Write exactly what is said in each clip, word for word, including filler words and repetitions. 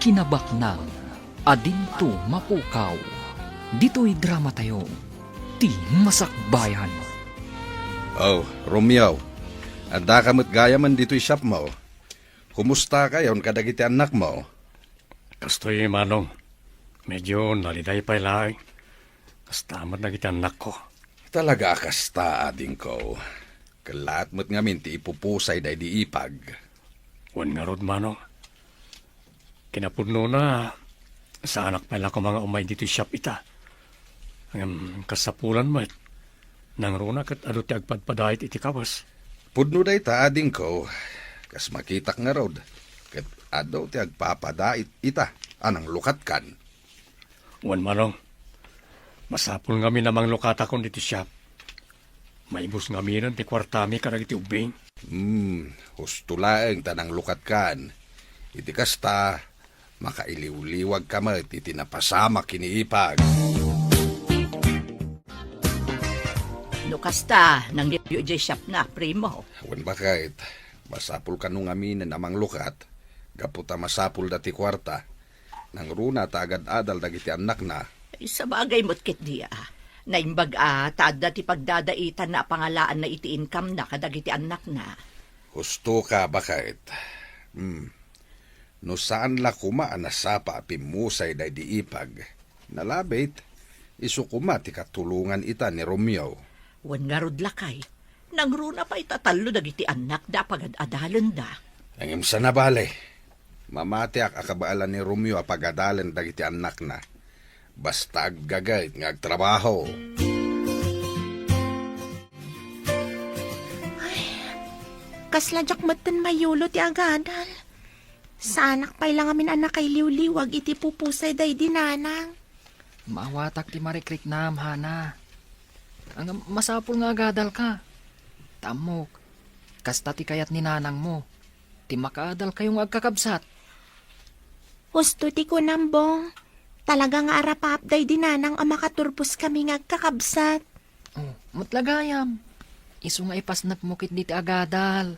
Kinabaknang a dinto mapukaw. Ditoy dramatayo, ti Masakbayan. Oh, Romeo, addaka met gayamen ditoy shopmo. Kumustakayon kadagiti annakmo? Kastoy, Manong. Medyo naliday pay laeng. Kasta met dagiti annakko. Talaga a kasta, adingko. Kellaat met ngamin ti ipupusay daydi ipag. Wen ngarud, Manong. Kinapudnona, saanak pay la koma nga umay ditoy shop ita. Ngem kasapulan met, nangruna ket adu ti agpadpadait iti kawes. Pudno dayta, adingko. Kas makitak ngarud, ket adu ti agpapadait ita a nanglukatkan. Wen, Manong, masapul ngamin a manglukatakon ditoy shop. Maibus ngaminen ti kuartami kadagiti ubbing. Hmm, husto laeng ta nanglukatkan. Iti kasta, makailiwliwagka met iti napasamak ken ni ipag. No kasta, nangyegyo idiay shopna, primo. Wen, baket, masapul kano ngaminen a manglukat, gapu ta masapulda ti kuarta. Nangruna ta agad-adal dagiti annakna. Ay, sabagay met ketdi a. Naimbag a ta adda ti pagdadaitanna a pangalaanna iti income-na kadagiti annakna. Hustoka, baket. Hmm. No saan la koma a nasapa a pimmusay daydi ipag, nalabit, isu koma ti katulongan ita ni Romeo. Wen ngarud lakay, nangruna pay ta tallo dagiti annakda a pagad-adalenda. Ngem saan a bale, mamatiak a kabaelan ni Romeo a pagadalen dagiti annakna. Basta aggagayt nga agtrabaho. Ay, kasla diak metten mayulo ti agadal. Saanak pay la ngamin a nakailiwliwag iti pupusay daydi nanang. Maawatak ti marikriknam, Hana. Ngem masapul nga agadalka. Ta ammok, kasta ti kayat ni nanangmo, ti makaadalkayo nga agkakabsat. Husto ti kunam, Bong. Talaga nga arapap daydi nanang a makaturposkami nga agkakabsat. Oh, met la gayam. Isu nga ipasnekmo ketdi ti agadal.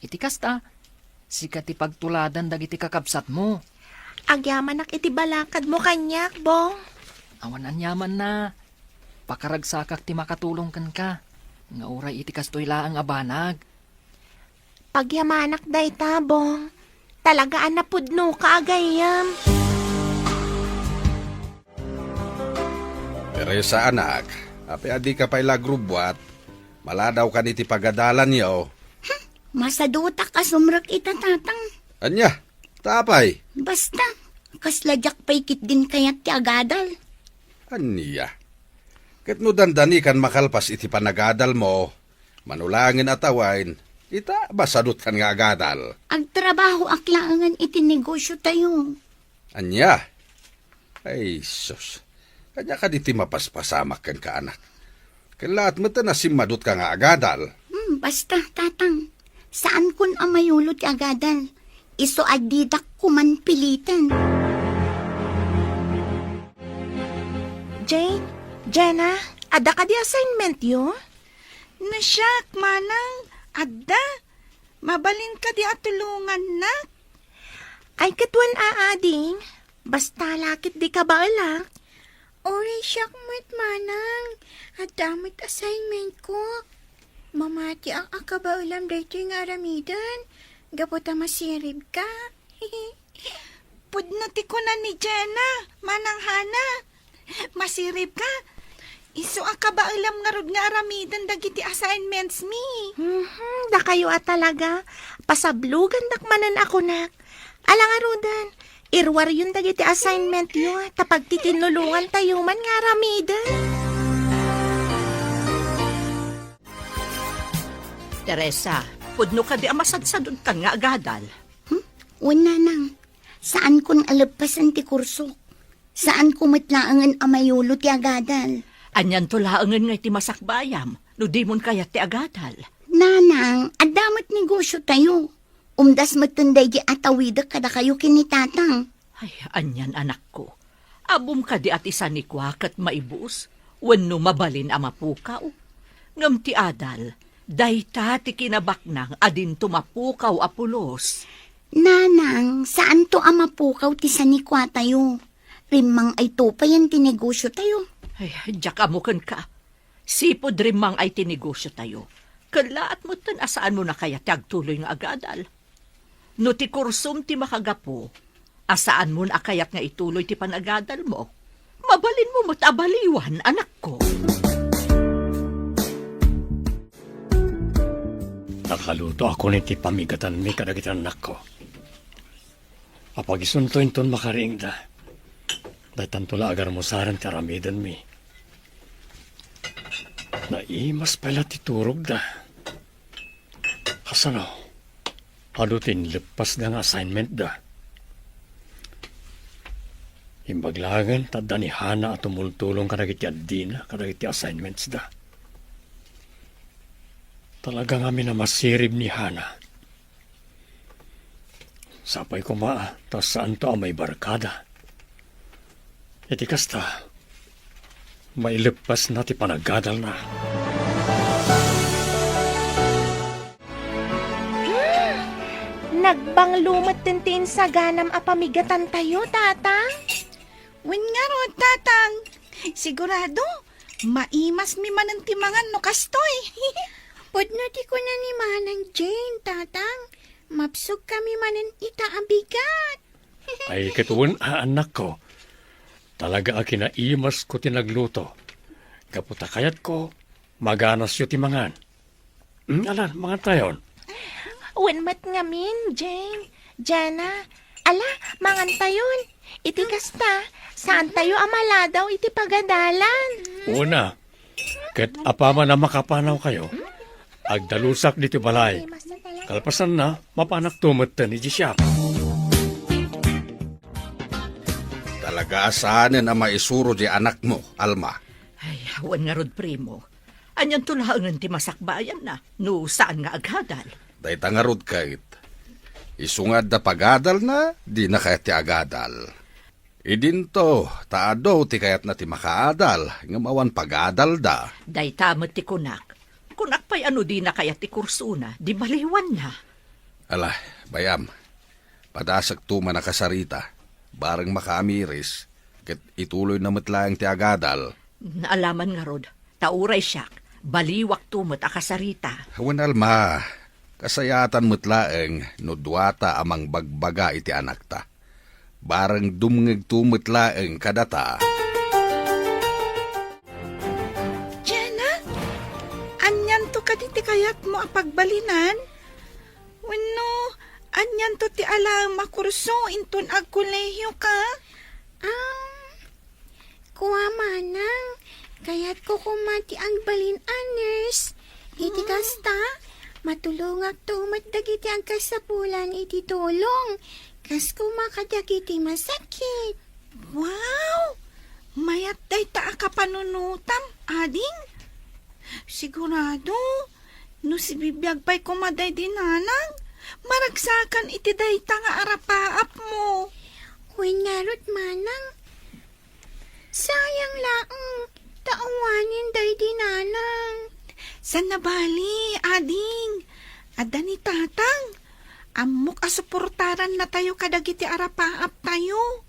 Iti kasta, sika ti pagtuladan dagiti kakabsatmo. Agyamanak iti balakadmo kaniak, Bong. Awan aniamanna. Pakaragsakak ti makatulong kenka, nga uray iti kastoy laeng a banag. Pagyamanak dayta, Bong. Talaga a napudnoka a gayyem. Teresa, anak, apay a dika pay la agrubbuat? Maladawkan iti pagadalanyo. Hmm, masadutak a sumrek ita, Tatang. Ania? Ta apay? Basta, kasla diak pay ketdin kayat ti agadal. Ania? Ket no dandanikan makalpas iti panagadalmo, mano laengen a tawen, ita, masadutkan nga agadal. Agtrabahoak laengen iti negosiotayo. Ania? Ay, sus. Ania kadi ti mapaspasamak kenka, anak? Kellaat met a simmadutka nga agadal. Hmm, basta, Tatang. Saankon a mayulo ti agadal. Isu a didak koman piliten. Jane, Jenna, adda kadi assignmentyo? Nasiak, Manang, adda. Mabalin kadi a tulongannak? Ay, ket wen a, ading. Basta la ket di kabaelak. Uray siak met, Manang. Adda met assignmentko. Mamatiak a kabaelam daytoy nga aramiden. Gapu ta masiribka. Pudno ti kuna ni Jenna, Manang Hana. Masiribka. Isu a kabaelam ngarud nga aramiden dagiti assignments mi. Mhm, dakayo a talaga. Pasablogandak manen a kunak. Ala ngaruden, iruaryon dagiti assignmentyo ta pagtitinnulongantayo man nga aramiden. Teresa, pudno kadi a masadsadutkan nga agadal? Hmm? Wen, Nanang. Saankon a leppasen ti kursok. Saanko met laengen a mayulo ti agadal. Anianto laengen nga iti masakbayam no dimon kayat ti agadal? Nanang, adda met negosiotayo. Umdas metten daydi a tawidek kadakayo ken ni Tatang. Ay, anian, anakko. Ammom kadi a ti sanikua ket maibus wenno mabalin a mapukaw? Ngem ti adal, dayta ti kinabaknang a dinto mapukaw a pulos. Nanang, saanto a mapukaw ti sanikuatayo. Rimmang-ayto payen ti negosiotayo. Ay, diak ammo kenka. Sipud rimmang-ay ti negosiotayo, kellaat metten a saanmo a kayat ti agtuloy nga agadal. No ti kursom ti makagapu, a saanmo a kayat nga ituloy ti panagadalmo, mabalinmo met a baliwan, anakko. Nakaluto a kuni ti pamigatanmi kadagiti annakko. Apagisunto inton makariingda. Daytanto la agarmusaren ti aramidenmi. Naimas pay la ti turogda. Kasano? Adu ti inleppasda nga assignmentda. Imbag laengen ta adda ni Hana a tumultulong kadagiti addina kadagiti assignmentsda. Talaga ngamin a masirib ni Hana. Sapay koma ta saanto a maibarkada. Iti kasta, maileppasna ti panagadalna. Hmm. Nagbanglo metten ti insaganam a pamigatantayo, Tatang. Wen ngarud, Tatang. Sigurado, maimasmi manen ti mangan no kastoy. Pudno ti kuna ni Manang Jane, Tatang. Mabsogkami manen ita a bigat. Ay, ket wen a, annakko. Talaga a kinaimasko ti nagluto. Gapu ta kayatko, maganasyo ti mangan. Hmm, ala, mangantayon. Wen met ngamin, Jane. Jana, ala, mangantayon. Iti kasta, saantayo a maladaw iti pagadalan. Una, ket apaman a makapanawkayo, agdalusak ditoy balay. Kalpasanna, mapanakto metten idiay siak. Talaga a saanen a maisuro ti anakmo, Alma. Ay, wen ngarud, primo. Anianto laengen ti masakbayanna no saan nga agadal? Dayta ngarud ket, isu nga adda pagadalna, dina kayat ti agadal. Idinto, ta adu ti kayatna ti makaadal, ngem awan pagadalda. Dayta met ti kunak. Kunak pay a no dina kayat ti kursona, di baliwanna. Ala, bay-am, padasekto man a kasarita, bareng makaamiris, ket ituloyna met laeng ti agadal. Naalaman ngarud, ta uray siak, baliwakto met a kasarita. Wen, Alma, kasayaatan met laeng no duata a mangbagbaga iti anakta. Bareng dumngegto met laeng kadata. Jana, anianto kadi ti kayatmo a pagbalinan? Wenno, anianto ti alaem a kurso inton agkolehioka? Um, Kua, Manang, kayatko koma ti agbalin a nurse. Iti kasta, matulongakto met dagiti agkasapulan iti tulong, kas koma kadagiti masakit. Wow! Mayat dayta a kapanunotam, ading. Sigurado, no sibibiag pay koma daydi nanang, maragsakan iti dayta nga arapaapmo. Wen ngarud, Manang, Sayang laeng, ta awanen daydi nanang. Saan a bali, ading. Adda ni tatang. Ammok a suportarannatayo kadagiti arapaaptayo.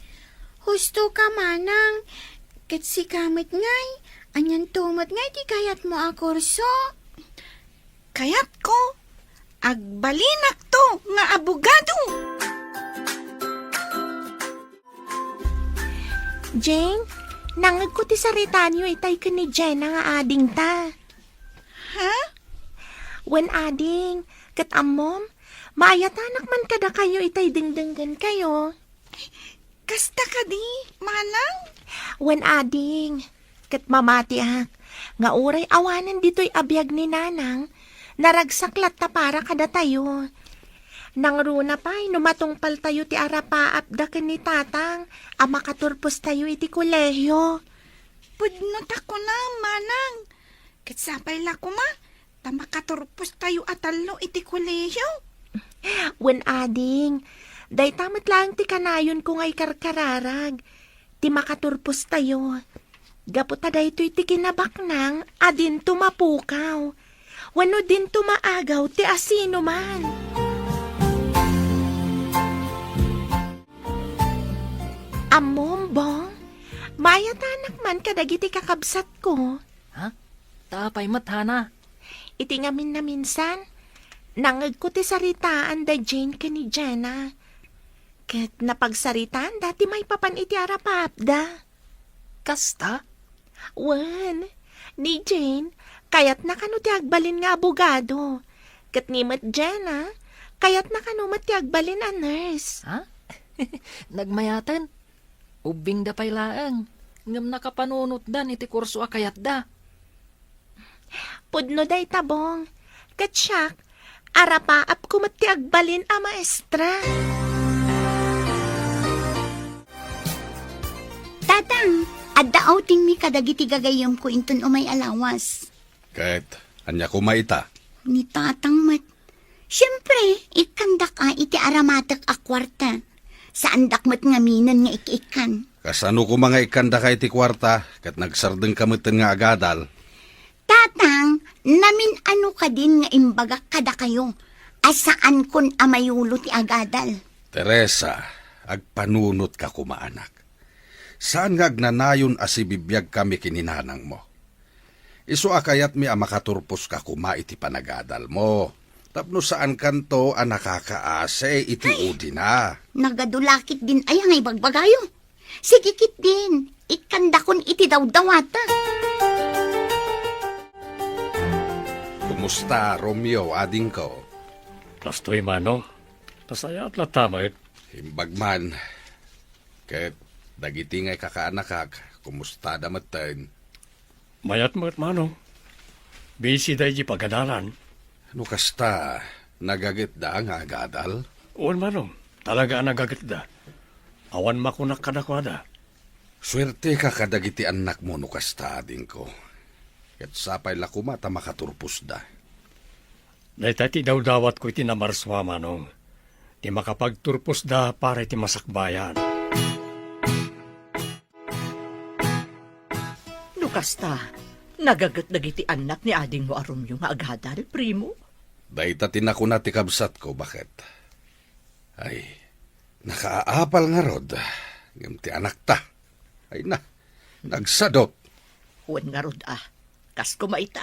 Husto ka, Manang. Ket sika met ngay, anianto met ngay ti kayatmo a kurso? Kayatko, agbalinakto nga abogado. Jane, nangngegko ti saritaanyo itay ken ni Jenna nga adingta. Ha? Wen, ading, ket ammom, maayatanak man kadakayo itay dengdenggenkayo. Kasta kadi, Manang? Wen, ading, ket mamatiak nga uray awanen ditoy a biag ni Nanang, naragsak latta para kadatayo. Nangruna pay no matungpaltayo ti arapaapda ken ni Tatang a makaturpostayo iti kolehio. Pudno ta kunam, Manang. Ket sapay la koma, ta makaturpostayo a tallo iti kolehio. Wen, ading, dayta met laeng ti kanayonko nga ikarkararag, ti makaturpostayo. Gapu ta daytoy ti kinabaknang a dinto mapukaw, wenno dinto maagaw ti asinoman. Ammom, Bong, mayatanak man kadagiti kakabsatko. Ha? Ta apay met, Hana? Iti ngamin naminsan, nangngegko ti saritaan da Jane ken ni Jenna. Ket napagsaritaanda ti maipapan iti arapaapda. Kasta? Wen, ni Jane, kayatna kano ti agbalin nga abogado. Ket ni met Jenna, kayatna kano met ti agbalin a nurse. Ha? Nagmayaten? Ubbingda pay laeng, ngem nakapanunotdan iti kurso a kayatda. Pudno dayta, Bong. Ket siak, arapaapko met ti agbalin a maestra. Tatang, adda outingmi kadagiti gagayyemko inton umay a lawas. Ket ania koma ita? Ni Tatang met. Siempre, ikkandak a iti aramatek a kuarta. Saandak met ngaminen nga ik-ikkan. Kasano koma nga ikkandaka iti kuarta, ket nagsardengka metten nga agadal? Tatang, namin-ano kadin nga imbagak kadakayo a saankon a mayulo ti agadal? Teresa, agpanunotka koma, anak. Saan nga agnanayon a sibibiagkami ken ni nanangmo. Isu a kayatmi a makaturposka koma iti panagadalmo, tapno saankanto a nakakaasi iti Ay! udina. Nagadu la ketdin aya nga ibagbagayo. Sige ketdin, ikkandakon iti dawdawata. Kumusta, Romeo, adingko? Kastoy, Manong. Nasayaat latta met. Imbag man. Ket dagiti nga ikakaanakak, kumustada metten? Mayat met, Manong. Busy da iti pagadalan. No kasta, nagagetda nga agadal? Wen, Manong. Talaga a nagagetda. Awan makunak kadakuada. Suerteka kadagiti annakmo no kasta, adingko. Ket sapay la koma ta makaturposda. Dayta ti dawdawatko iti Namarsua, Manong. Ti makapagturposda para iti masakbayan. No kasta, nagaget dagiti annak ni adingmo a Romeo nga agadal, primo? Dayta ti nakuna ti kabsatko, baket. Ay, nakaapal ngarud, ngem ti anakta. Ay na, nagsadut. Wen ngarud a, kas koma ita,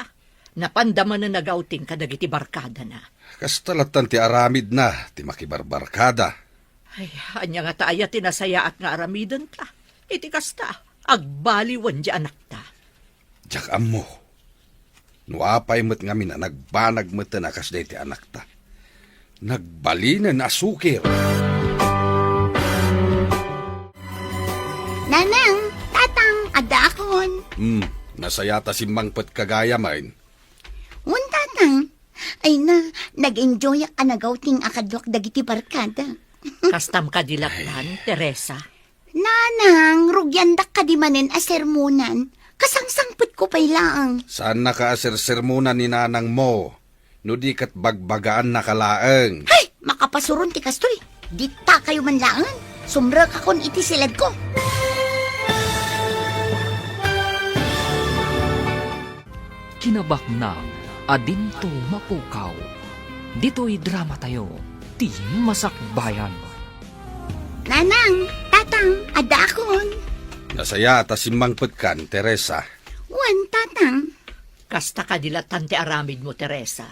napanda manen nagawting kadagiti barkadana. Kasta lattan ti aramidna, ti makibarbarkada. Ay, ania ngata aya ti nasayaat nga aramidenta? Iti kasta, agbaliwen ti anakta. Diak ammo. No apay met ngamin a nagbanag metten a kas dayta anakta. Nagbalinen a sukir. Nanang, Tatang, addaakon. Hmm, nasayaat a simmangpetka gayamen. Wen, Tatang. Ay na, nag-enjoyak a nagawting a kaduak dagiti barkada. Kastam kadi lattan, Ay. Teresa? Nanang, rugiandak kadi manen a sermonan. Kasangsangpetko pay laeng. Saannaka a sersermonan ni nanangmo, no di ket bagbagaannaka laeng. Hay! Makapasuron ti kastoy. Ditakayo man laengen. Sumrekakon iti siledko. Kinabaknang a dinto mapukaw. Ditoy dramatayo, ti Masakbayan. Nanang, Tatang, addaakon. Nasayaat a simmangpetkan, Teresa. Wen, Tatang. Kasta kadi lattan ti aramidmo, Teresa.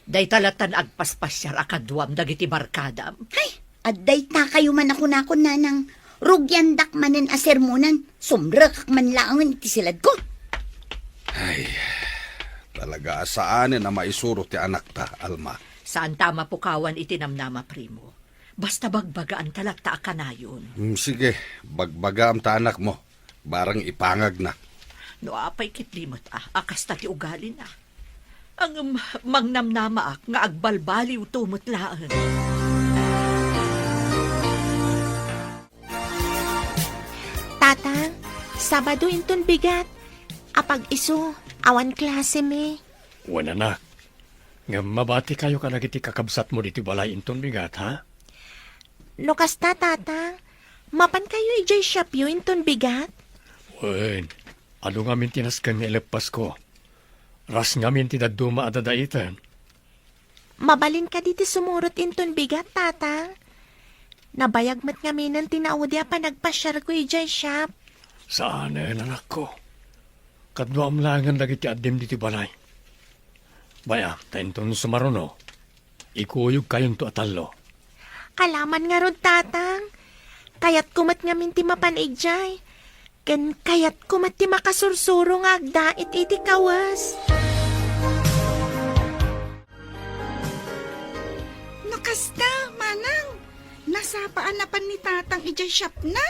Dayta lattan agpaspasiar a kaduam dagiti barkadam. Hay, adda itakayo man a kunakon, Nanang. Rugiandak manen a sermonan, sumrekak man laengen iti siledko. Ay, talaga a saanen a maisuro ti anakta, Alma. Saanta a mapukawan iti namnama, primo. Basta bagbagaanta latta a kanayon. Hmm, sige, bagbagaam ta anakmo. Barang ipangagna. No apay ketdi met a, a kasta ti ugalina. Ngem mangnamnamaak nga agbalbaliwto met laeng. Tatang, Sabado inton bigat. Apag-isu, awan klasemi. Wen, anak. Ngem mabatikayo kadagiti kakabsatmo ditoy balay inton bigat, ha? No kasta, Tatang, mapankayo idiay siopyo inton bigat? Wen, adu ngamin ti nasken nga ileppasko. Ras ngamin ti dadduma a dadaiten. Mabalin kadi ti sumurot inton bigat, Tatang? Nabayag met ngaminen ti naudi a panagpasiarko idiay shop. Saanen, anakko. Kaduam laengen dagiti addim ditoy balay. Bay-am, ta inton sumaruno, ikuyogkayonto a tallo. Alaman ngarud, Tatang. Kayatko met ngamin ti mapan idiay. Ken kayatko met ti makasursuro nga agdait iti kawes. No kasta, manang, nasapa a napan ni Tatang idiay shopna?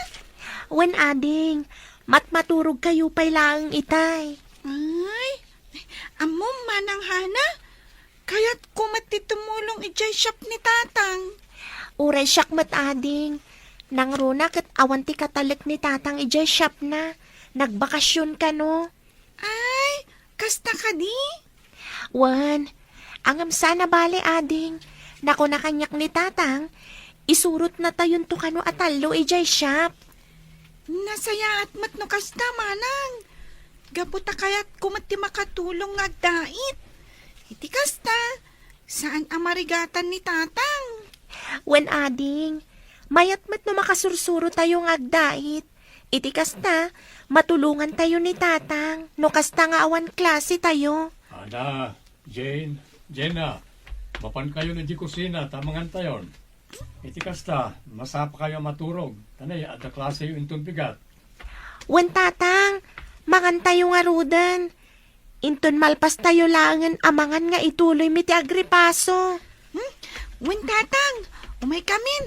Wen, ading, matmaturogkayo pay laeng itay. Ay, ammom, Manang Hana, kayatko met ti tumulong idiay shop ni Tatang. Uray siak met, ading. Nangruna ket awan ti katalek ni Tatang idiay shopna. Nagbakasion kano. Ay, kasta kadi? Wen, ngem saan a bale, ading. Nakuna kaniak ni Tatang, isurotnatayonto kano a tallo idiay shop. Nasayaat met no kasta, manang. Gapu ta kayatko met ti makatulong nga agdait. Iti kasta, saan a marigatan ni Tatang. Wen, ading, mayat met no makasursurotayo nga agdait. Iti kasta, matulongantayo ni Tatang, no kasta nga awan klasetayo. Ana, Jane, Jenna, mapankayon idiay kusina ta mangantayon. Iti kasta, masapakayo a maturog, ta nay, adda klaseyo inton bigat. Wen, Tatang, mangantayo ngaruden. Inton malpastayo laengen a mangan nga ituloymi ti agripaso. Hmm? Wen, Tatang, umaykamin.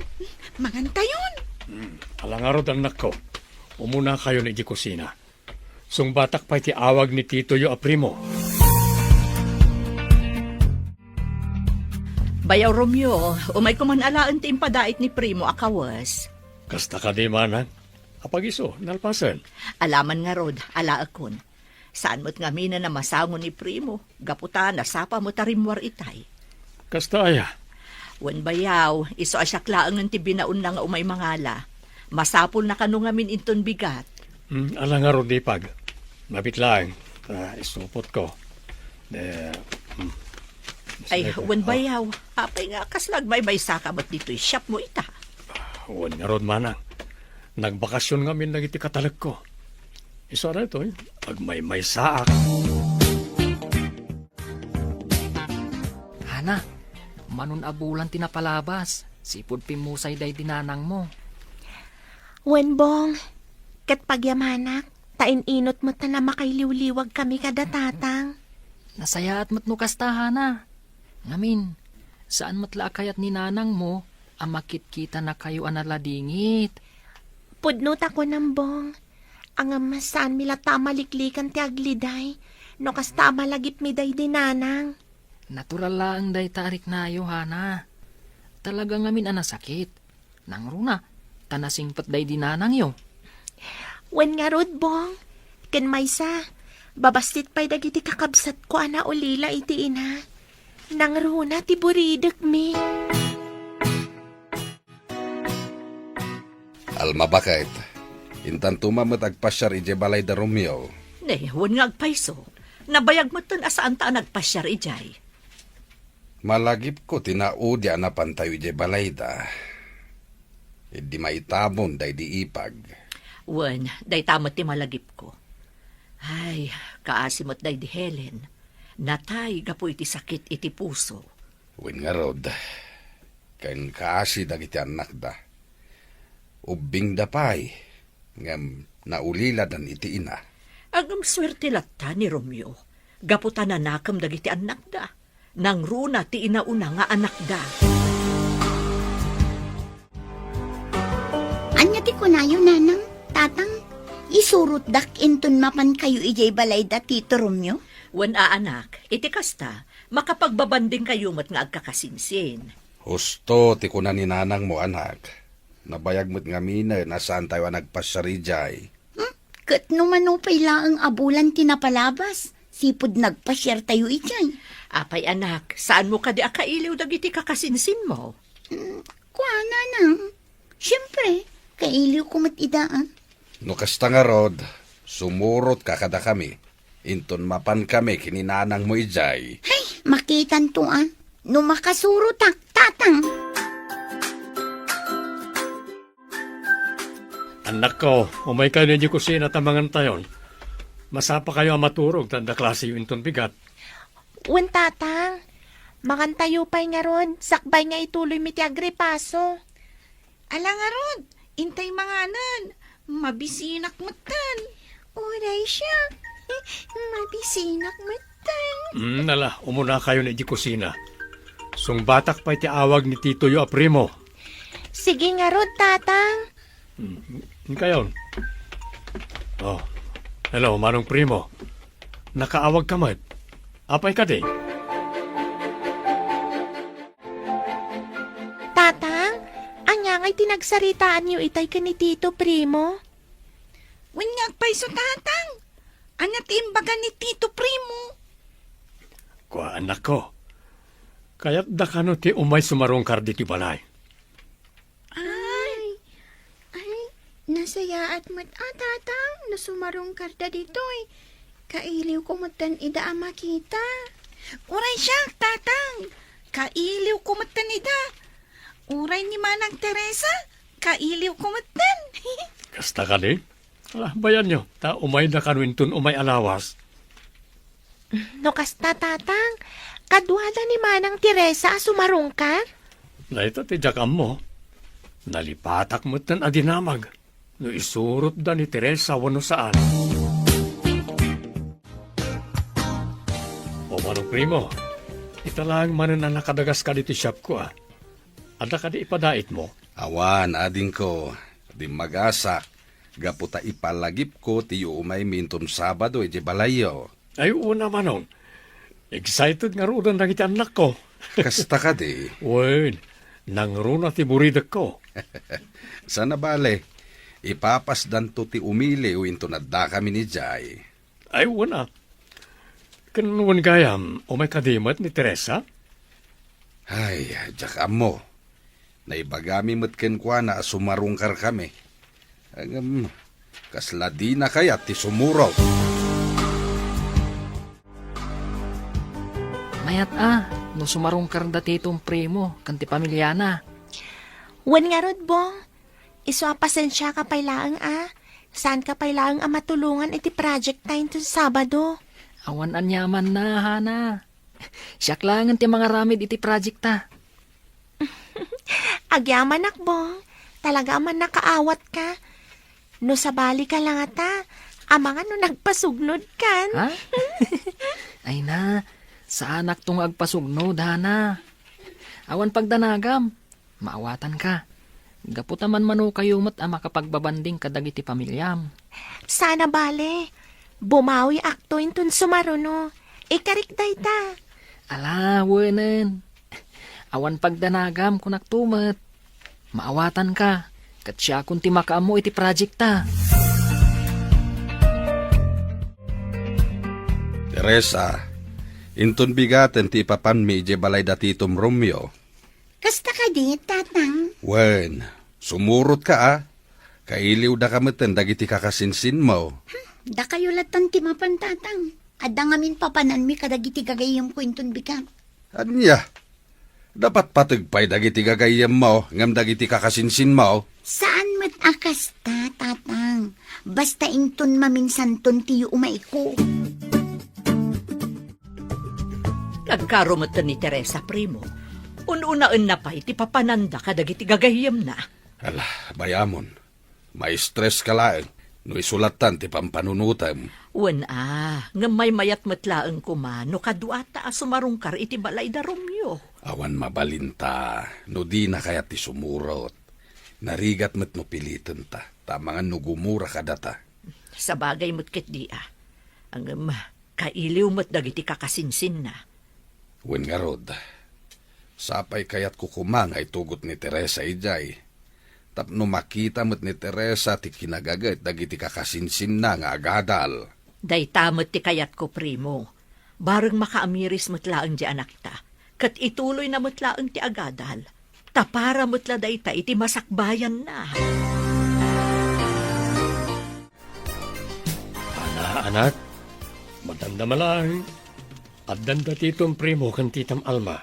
Mangantayon. Hmm, ala ngarud, annakko. Umunakayon idiay kusina. Sungbatak pay ti awag ni titoyo a Primo. Bayaw Romeo, umayko man alaen ti impadait ni Primo a kawes. Kasta kadi, manang? Apag-isu, nalpasen? Alaman ngarud, alaekon. Saan met ngamin a masango ni Primo, gapu ta nasapa met a rimmuar itay. Kasta aya? Wen, bayaw, isu a siak laengen ti binaonna nga umay mangala. Masapulna kano ngamin inton bigat. Hmm, ala ngarud, ipag. Mabit laeng, ta isupotko. De, hmm. Ay, wen, bayaw, apay nga kasla agmaymaysaka met ditoy shopmo ita? Wen ngarud, manang. Nagbakasyon ngamin dagiti katalekko. Isu a daytoy, agmaymaysaak. Hana, manon a bulan ti napalabas, sipud pimmusay daydi nanangmo. Wen, Bong, ket pagyamanak, ta in-inut met ta makailiwliwagkami kada Tatang. Nasayaat met no kasta, Hana. Ngamin, saan met la a kayat ni nanangmo a makitkitanakayo a naladingit. Pudno ta kunam, Bong. Ngem saanmi latta a maliklikan ti agliday no kasta a malagipmi daydi nanang. Natural laeng dayta a riknayo, Hana. Talaga ngamin a nasakit. Nangruna, ta nasingpet daydi nanangyo. Wen ngarud, Bong. Ken maysa, babassit pay dagiti kakabsatko a naulila iti ina. Nangruna ti buridekmi. Alma, baket, intanto met agpasiar idiay balay da Romeo. Ne, wen nga agpayso. Nabayag metten a saanta a nagpasiar idiay. Malagipko ti naudi a napantayo idiay balayda. Idi maitabon daydi ipag. Wen, dayta met ti malagipko. Ay, kaasi met daydi Helen. Natay gapu iti sakit iti puso. Wen ngarud, ken kaasi dagiti annakda. Ubbingda pay, ngem nauliladan iti ina. Agsuerte latta ni Romeo, gapu ta nanakem dagiti annakda. Nangruna ti inauna nga anakda. Ania ti kunayo, Nanang, Tatang? Isurotdak inton mapankayo idiay balay da Tito Romeo? Wen a, anak, iti kasta, makapagbabandingkayo met nga agkakasinsin. Husto ti kuna ni nanangmo, anak. Nabayag met ngaminen a saantayo a nagpasiar idiay. Hmm? Ket no mano pay laeng a bulan ti napalabas, sipud nagpasiartayo idiay. Apay, anak, saanmo kadi a kailiw dagiti kakasinsinmo? Hmm, kuana, Nang. Siempre, kailiwko met ida, ah. No kasta ngarud, sumurotka kadakami. Inton mapankami ken ni nanangmo idiay. Hay, makitanto, ah. No makasurotak, Tatang. Annakko, umaykayo idiay kusina ta mangantayon. Masapakayo a maturog ta adda klaseyo inton bigat. Wen, Tatang. Mangantayo pay ngarud, sakbay nga ituloymi ti agripaso. Ala ngarud, intay manganen. Mabisinak metten. Uray siak. Mabisinak metten. Mm, ala, umunakayon idiay kusina. Sungbatak pay ti awag ni titoyo a Primo. Sige ngarud, Tatang. Mm, inkayon. Oh, hello, Manong Primo. Nakaawagka met. Apay kadi? Tatang, ania ngay ti nagsaritaanyo itay ken ni Tito Primo? Wen nga agpayso, Tatang. Ania ti imbaga ni Tito Primo? Kua, annakko. Kayatda kano ti umay sumarungkar ditoy balay? Ay, ay, nasayaat met a, Tatang, no sumarungkarda ditoy. Kailiwko metten ida a makita. Uray siak, Tatang. Kailiwko metten ida. Uray ni Manang Teresa, kailiwko metten. Kasta kadi? Ala, bayanyo, ta umayda kano inton umay a lawas. No kasta, Tatang, kaduada ni Manang Teresa a sumarungkar? Dayta ti diak ammo. Nalipatak metten a dinamag no isurotda ni Teresa wenno saan. O Manong Primo, ita laeng manen a nakadagaska ditoy shopko, a. Adda kadi ipadaitmo? Awan, adingko. Dimmagasak. Gapu ta ipalagipko ti umaymi inton Sabado idiay balayyo. Ay, wen a, Manong. Excited ngaruden dagiti annakko. Kasta kadi? Wen, nangruna ti buridekko. Saan a bale, ipapasdanto ti umiliw inton addakamin idiay. Ay, wen a. Ken wen gayam, umay kadi met ni Teresa? Ay, diak ammo. Naibagami met kenkuana a sumarungkarkami. Ngem, kasla dina kayat ti sumurot. Mayat a, no sumarungkarda ti Tito Primo ken ti pamiliana. Wen ngarud, Bong. Isu a pasensiaka pay laeng a, saanka pay laeng a matulongan iti project ta inton Sabado. Awan aniamanna, Hana. Siak laengen ti mangaramid iti project ta. Agyamanak, Bong. Talaga a mannakaawatka. No sabalika la ngata, amangan no nagpasugnodkan. Ha? Ay na, saanakto nga agpasugnod, Hana. Awan pagdanagam. Maawatanka. Gapu ta manmanokayo met a makapagbabanding kadagiti pamiliam. Saan a bale. Bumawiakto inton sumaruno. Ikarik dayta. Ala, wenen. Awan pagdanagam, kunakto met. Maawatanka, ket siakon ti makaammo iti project ta. Teresa, inton bigaten ti ipapanmi idiay balay da Titom Romeo. Kasta kadi, Tatang? Wen, sumurotka a. Kailiwdaka metten dagiti kakasinsinmo. Hmm, dakayo latta ti mapan, Tatang. Adda ngamin papananmi kadagiti gagayyemko inton bigat. Ania? Napatpateg pay dagiti gagayyemmo ngem dagiti kakasinsinmo? Saan met a kasta, Tatang. Basta inton maminsanton ti yuumayko. Nagkaro metten ni Teresa, Primo. Un-unaenna pay ti papananda kadagiti gagayyemna. Ala, bayamon. Maistres ka laeng no isu lattan ti pampanunotem. Wen a, ngem maymayat met laeng koma no kaduata a sumarungkar iti balay da Romeo. Awan mabalinta no dina kayat ti sumurot. Narigat met no pilitenta, ta amangan no gumura kadata. Sabagay met ketdi a. Ngem, kailiw met dagiti kakasinsinna. Wen ngarud, sapay kayatko koma nga itugot ni Teresa idiay, tapno makita met ni Teresa ti kinagaget dagiti kakasinsinna nga agadal. Dayta met ti kayatko, Primo. Bareng makaamiris met laeng ti anakta, ket ituloyna met laeng ti agadal. Ta para met la dayta iti masakbayanna. Ana, anak, madamdama laeng. Addanda Titom Primo ken Titam Alma.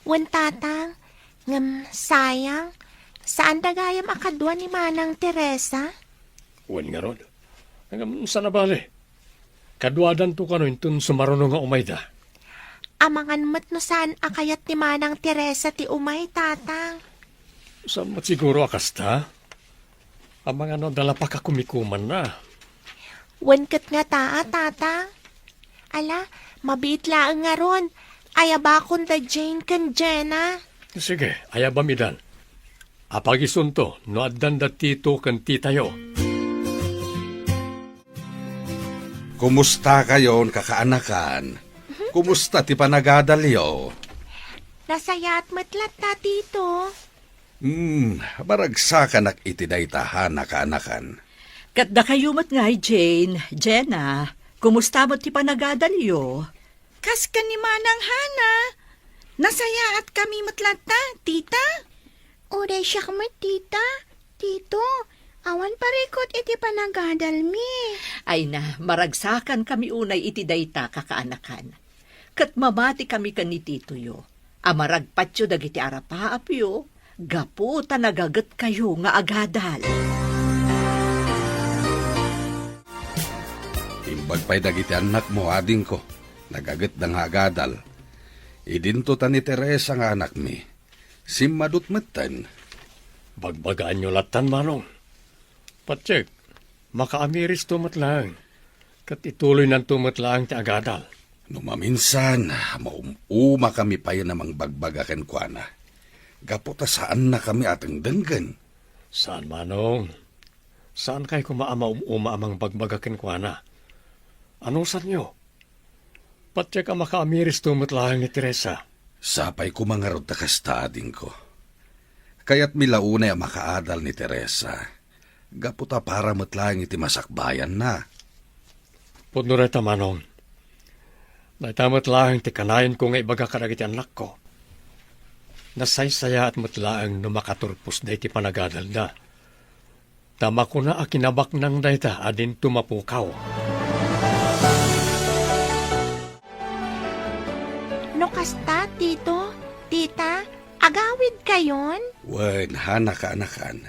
Wen, Tatang, ngem sayang, Saanda gayam a kadua ni Manang Teresa? Wen ngarud. Ngem saan a bale. Kaduadanto kano inton sumaruno nga umayda. Amangan met no saan a kayat ni Manang Teresa ti umay, Tatang. Saan met siguro a kasta? Amangan no adda la pakakumikumanna. Wen ket ngata a, Tatang. Ala, mabiit laeng ngarud. Ayabakon da Jane ken Jenna. Sige, ayabam idan. Apagisunto no addan da Tito ken Titayo. Kumusta kayon, kakaanakan? Kumusta ti panagadalyo? Nasayaat met latta, Tito. Hmm, maragsakanak iti dayta, Hana, kaanakan. Ket dakayo met ngay, Jane, Jenna, kumusta met ti panagadalyo? Kas ken ni Manang Hana, nasayaatkami met latta, Tita. Uray siak met, Tita, Tito, awan parikut iti panagadalmi. Ay na, maragsakankami unay iti dayta, kakaanakan. Ket mamatikami ken ni Titoyo a maragpatyo dagiti arapaapyo gapu ta nagagetkayo nga agadal. Imbag pay dagiti annakmo, adingko, nagagetda nga agadal. Idinto ta ni Teresa nga anakmi. Simmadut metten. Bagbagaanyo lattan, Manong. Patiek, makaamiristo met laeng, ket ituloynanto met laeng ti agadal. No maminsan, maum-umakami payen a mangbagbaga kenkuana, gapu ta saannakami a dengdenggen. Saan, Manong. Saankay koma a maum-uma a mangbagbaga kenkuana. Anusanyo? Patiek a makaamiristo met laeng ni Teresa. Sapay koma ngarud ta kasta, adingko. Kayatmi la unay a makaadal ni Teresa, gapu ta para met laeng iti masakbayanna. Pudno dayta, Manong. Dayta met laeng ti kanayanko nga ibaga kadagiti annakko. Nasaysayaat met laeng no makaturpos dayta ti panagadalda. Ta makuna a kinabaknang dayta a dinto mapukaw. No kasta, Tito, Tita, agawidkayon? Wen, Hana, kaanakan.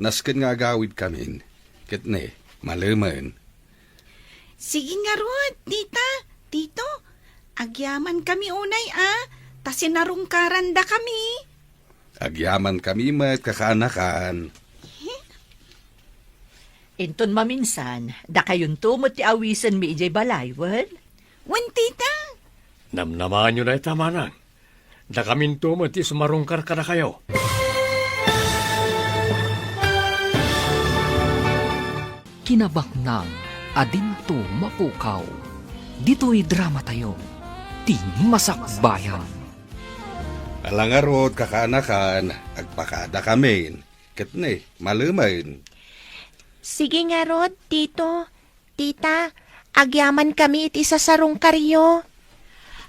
Nasken nga agawidkamin. Ket ne, malemen. Sige ngarud, Tita, Tito, agyamankami unay a, ta sinarungkarandakami. Agyamankami met, kakaanakan. Inton maminsan, dakayonto met ti awisenmi idiay balay, wen? Wen, Tita. Namnamaanyo dayta, Manang. Dakaminto met ti sumarungkar kadakayo. Kinabaknang a dinto mapukaw. Ditoy dramatayo, ti Masakbayan. Ala ngarud, kakaanakan, agpakadakamin. Ket ne, malemen. Sige ngarud, Tito, Tita, agyamankami iti sasarungkaryo.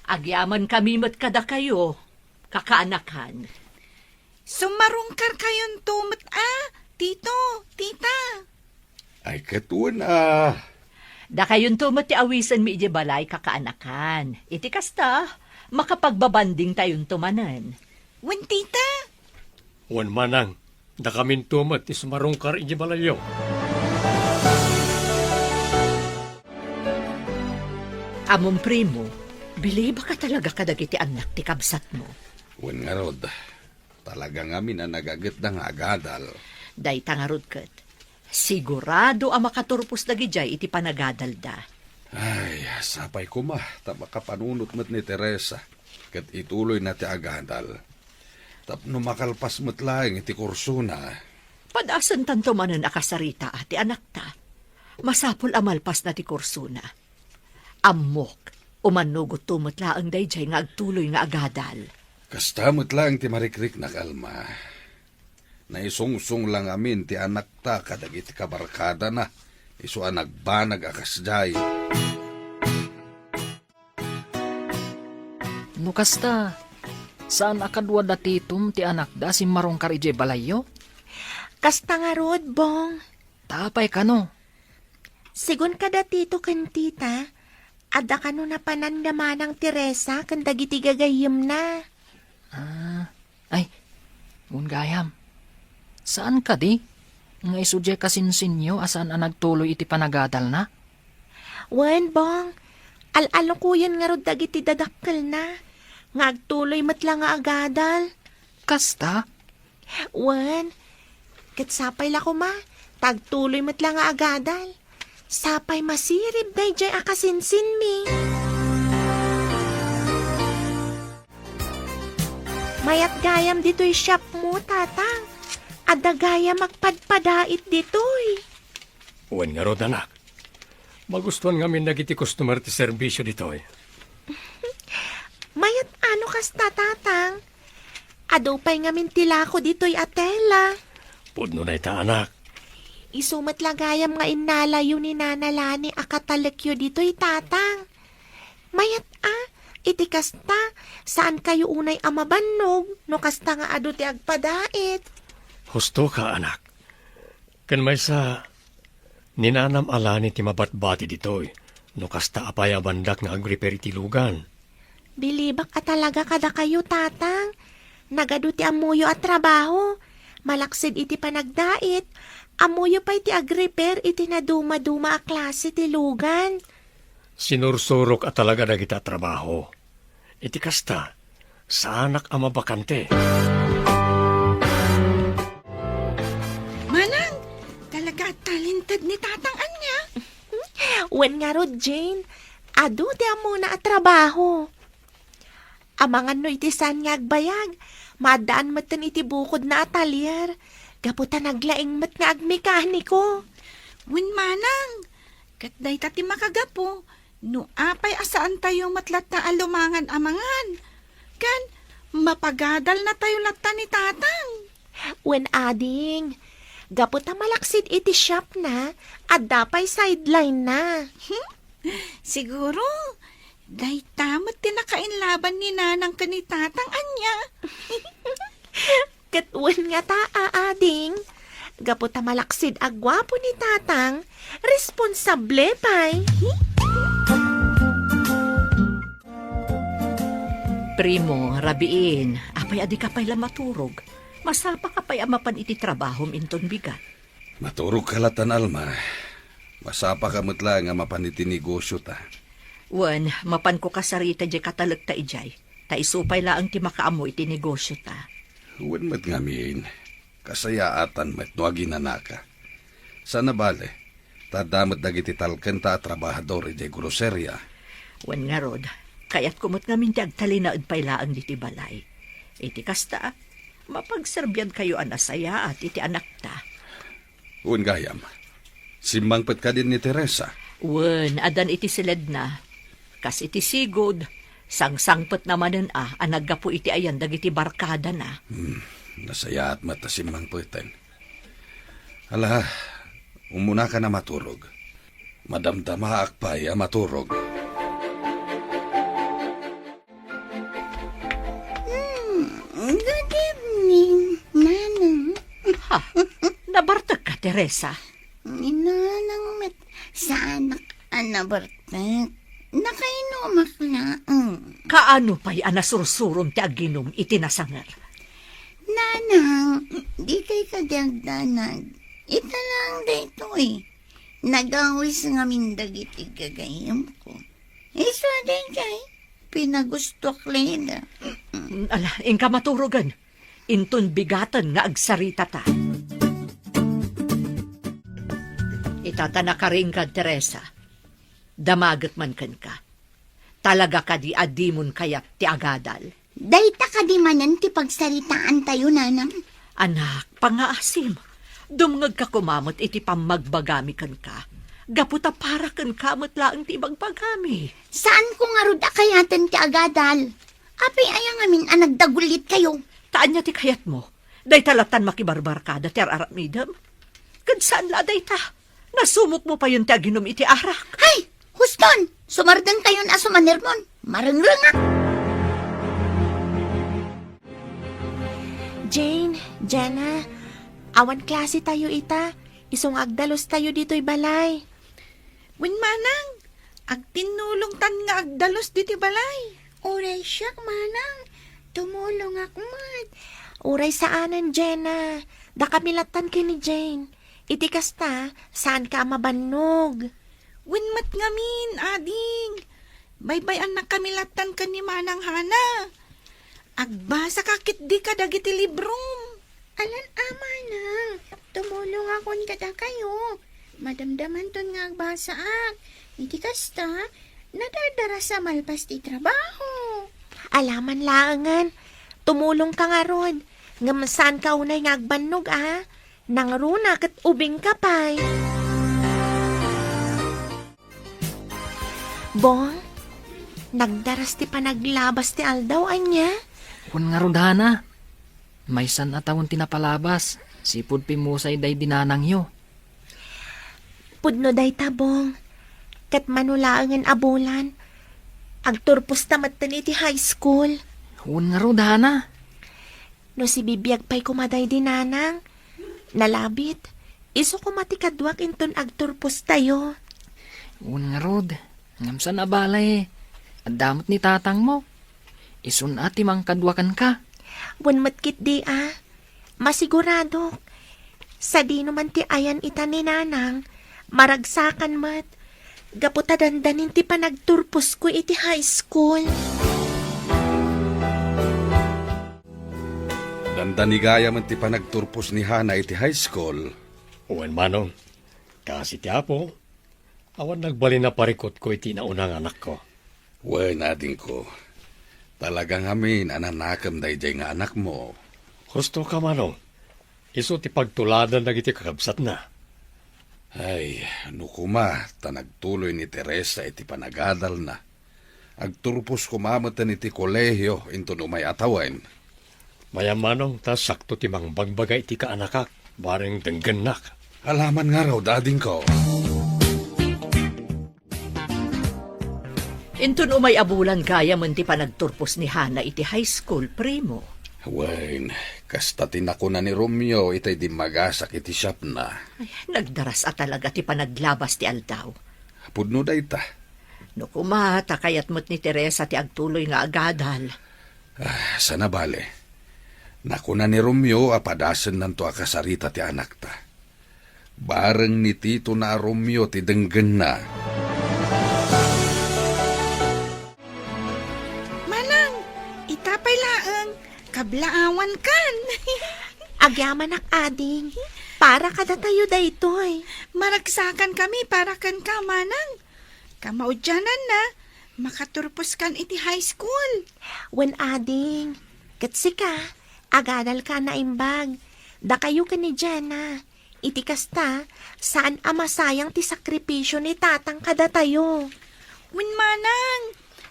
Agyamankami met kadakayo, kakaanakan. Sumarungkarkayonto met a, Tito, Tita. Ay, ket wen a. Dakayonto met ti awisenmi idiay balay, kakaanakan. Iti kasta, makapagbabandingtayonto manen. Wen, Tita. Wen, Manang, dakaminto met ti sumarungkar idiay balayyo. Amom, Primo, bilibaka talaga kadagiti annak ti kabsatmo. Wen ngarud, talaga ngamin a nagagetda nga agadal. Dayta ngarud ket, sigurado a makaturpos dagidiay iti panagadalda. Ay, sapay koma, ta makapanunot met ni Teresa, ket ituloyna ti agadal. Tapno makalpas met laeng iti kursona. Padasentanto manen a kasarita ti anakta. Masapul a malpasna ti kursona. Ammok, umannugotto met laeng daydiay nga agtuloy nga agadal. Kasta met laeng ti marikriknak, Alma. Naisungsong la ngamin ti anakta kadagiti kabarkadana, isu a nagbanag a kasdiay. No kasta, saan a kadua da Titom ti anakda a simmarungkar idiay balayyo? Kasta ngarud, Bong. Ta apay kano? Sigun kada Tito ken Tita, adda kano napanan da Manang Teresa ken dagiti gagayyemna. Ah, ay, wen gayam. Saan kadi nga isu diay kasinsinyo a saan a nagtuloy iti panagadalna? Wen, Bong. Al-alukoyen ngarud dagiti dadakkelna nga agtuloy met la nga agadal. Kasta? Wen, ket sapay la koma, ta agtuloy met la nga agadal. Sapay masirib daydiay a kasinsinmi. Mayat gayam ditoy shopmo, Tatang. Adda gayam agpadpadait ditoy. Wen ngarud, anak. Magustuan ngamin dagiti customer ti serbisyo ditoy. Mayat a no kasta, Tatang. Adu pay ngamin ti lako ditoy a tela. Pudno dayta, anak. Isu met la gayam nga innalayo ni Nana Lani a katalekyo ditoy, Tatang. Mayat a, iti kasta, saankayo unay a mabannog no kasta nga adu ti agpadait. Husto ka, anak. Ken maysa, ni Nanam a Lani ti mabatbati ditoy, no kasta a payabandak nga agrepair iti lugan. Bilibak a talaga kadakayo, Tatang. Nagadu ti ammoyo a trabaho. Malaksid iti panagdait, ammoyo pay ti agrepair iti nadumaduma a klase ti lugan. Sinursurok a talaga dagita a trabaho. Iti kasta, saanak a mabakante. Manang, talaga a talented ni Tatang ania? Wen ngarud, Jane, adu ti ammona a trabaho. Amangan no iti saan nga agbayag, maaddaan metten iti bukodna a talyer, gapu ta naglaing met nga agmekaniko. Wen manang, ket dayta ti makagapu no apay a saantayo met latta a lumangan a mangan, ken mapagadalnatayo latta ni Tatang. Wen ading, gapu ta malaksid iti shopna, adda pay sideline-na. Hmm? Siguro, dayta met ti nakainlaban ni Nanang ken ni Tatang ania. Ket wen ngata, ading, gapu ta malaksid a guapo ni Tatang, responsable pay. Primo, rabiin, apay a dika pay la maturog? Masapaka pay a mapan iti trabahom inton bigat. Maturogka latan, Alma. Masapaka met laeng a mapan iti negosyota. Wen, mapanko kasarita diay katalekta idiay, ta isu pay laeng ti makaammo iti negosyota. Wen met ngamin, kasayaatan met no aginanaka. Saan a bale, ta adda met dagiti talkenta a trabahador idiay groseria. Wen ngarud, kayatko met ngamin ti agtalinaed pay laeng ditoy balay. Iti kasta, mapagserbiankayo a nasayaat iti anakta. Wen gayam, simmangpet kadi ni Teresa? Wen, addan iti siledna. Kas iti sigud, sangsangpetna manen a, a naggapu iti ayan dagiti barkadana. Hmm, nasayaat met a simmangpeten. Ala, umunaka a maturog. Madamdamaak pay a maturog. Hmm, good evening, Manang. Ha? Nabartekka, Teresa? Ni Nanang met, saanak a nabartek. Nakainumak laeng. Kaano pay a nasursurom ti aginum iti nasanger? Nanang, dikay kadi agdanag. Ita laeng daytoy. Nagawis ngamin dagiti gagayyemko. Isu a daydiay, pinagustuak laeng. Mm, ala, inka maturogen. Inton bigaten nga agsaritata. Ita ta nakaringgan, Teresa. Damagek man kenka. Talaga kadi a dimon kayat ti agadal? Dayta kadi manen ti pagsaritaantayo, Nanang? Anak, pangngaasim, dumngegka koma met iti pammagbagami kenka, gapu ta para kenka met laeng ti ibagbagami. Saanko ngarud a kayaten ti agadal. Apay aya ngamin a nagdagullitkayo? Ta ania ti kayatmo? Dayta latan makibarbarkada ti ar-aramidem? Ket saan la a dayta. Nasumokmo payen ti aginum iti arak. Hay! Huston! Sumardengkayon a sumanermon. Marengrengak! Jane, Jenna, awan klasetayo ita. Isu nga agdalustayo ditoy balay. Wen manang, agtinnulongtan nga agdalus ditoy balay. Uray siak, Manang. Tumulongak met. Uray saanen, Jenna. Dakami lattan ken ni Jane. Iti kasta, saanka a mabannog. Wen met ngamin, ading. Baybay-annakkami lattan ken ni Manang Hana. Agbasaka ketdi kadagiti librom. Alan a, Manang, tumulongakon kadakayo. Madamdamanton nga agbasaak. Iti kasta, nadardaras a malpas ti trabaho. Alaman laengen, tumulongka ngarud. Ngem saanka unay nga agbannog a. Nangruna ket ubingka pay. Bong, nagdaras ti panaglabas ti aldaw, ania? Wen ngarud, Hana. Maysan a tawen ti napalabas, sipud pimmusay daydi nanangyo. Pudno dayta, Bong. Ket mano laengen a bulan, agturposta metten iti high school. Wen ngarud, Hana. No sibibiag pay koma daydi nanang, nalabit, isu koma ti kaduak inton agturpostayo. Wen ngarud, ngem saan a bale, adda met ni tatangmo. Isun a ti mangkadua kenka. Wen met ketdi a, masiguradok. Sadino man ti ayan ita ni nanang, maragsakan met. Gapu ta dandanin ti panagturposko iti high school. Dandani gayam ti panagturpos ni Hana iti high school. Wen, Manong, kaasi ti Apo, awan nagbalin a parikutko iti nauna nga anakko. Wen, adingko, talaga ngamin a nanakem daydiay nga anakmo. Husto ka, Manong. Isu ti pagtuladan dagiti kakabsatna. Ay, no koma ta nagtuloy ni Teresa iti panagadalna, agturpos koma metten iti kolehio inton umay a tawen. Mayam, Manong, ta sakto ti mangbagbaga iti kaanakak, bareng denggennak. Alaman ngarud, adingko. Inton umay a bulan gayamen ti panagturpos ni Hana iti high school, primo. Wen, kasta ti nakuna ni Romeo itay dimmagasak iti shopna. Ay, nagdaras a talaga ti panaglabas ti aldaw. Pudno dayta. No koma, ta kayat met ni Teresa ti agtuloy nga agadal. Ah, saan a bale. Nakuna ni Romeo a padasennanto a kasarita ti anakta. Bareng ni Tito na a Romeo ti denggenna. Manang, ita pay laeng, kablaawankan. Agyamanak, ading. Para kadatayo daytoy. Maragsakankami para kenka, Manang. Kamaudiananna, makaturposkan iti high school. Wen, ading. Ket sika, agadalka a naimbag. Dakayo ken ni Jenna. Iti kasta, saan a masayang ti sakripisio ni tatang kadatayo. Wen, Manang,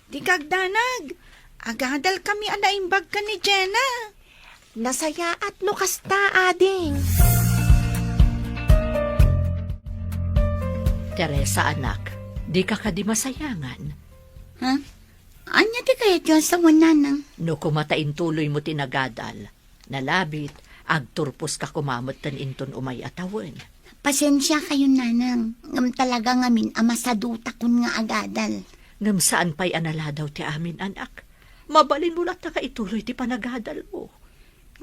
dika agdanag. Agadalkami a naimbag ken ni Jenna. Nasayaat no kasta, ading. Teresa, anak, dika kadi masayangan? Ha? Ania ti kayatyo a sawen, Nanang? No koma ta intuloymo ti nagadal, nalabit, agturposka koma metten inton umay a tawen. Pasensiakayon, Nanang, ngem talaga ngamin a masadutakon nga agadal. Ngem saan pay a naladaw ti amin, anak. Mabalinmo latta nga ituloy ti panagadalmo.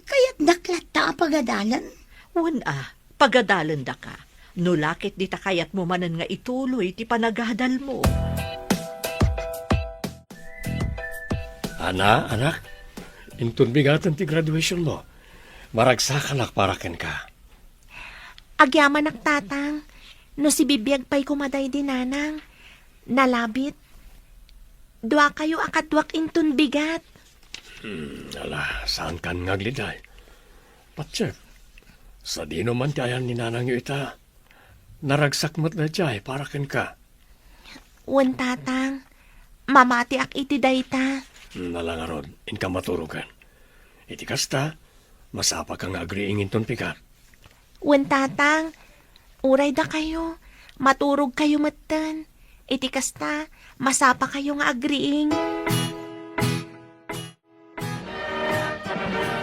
Kayatdak latta a pagadalen? Wen a, pagadalendaka. No la ket dita kayatmo manen nga ituloy ti panagadalmo. Ana, anak, inton bigaten ti graduationmo, maragsakanak para kenka. Agyamanak, Tatang, no sibibiag pay koma daydi Nanang, nalabit. Duakayo a kaduak inton bigat. Hmm, ala, saankan nga agliday. Patsyek, sadino man ti ayan ni nanangyo ita? Naragsak met daydiay para kenka. Wen, Tatang, mamatiak iti dayta. Hmm, ala ngarud, inka maturogen. Iti kasta, masapaka nga agriing inton pigat. Wen, Tatang, uray dakayo, maturogkayo metten. Iti kasta, masapakayo nga agriing.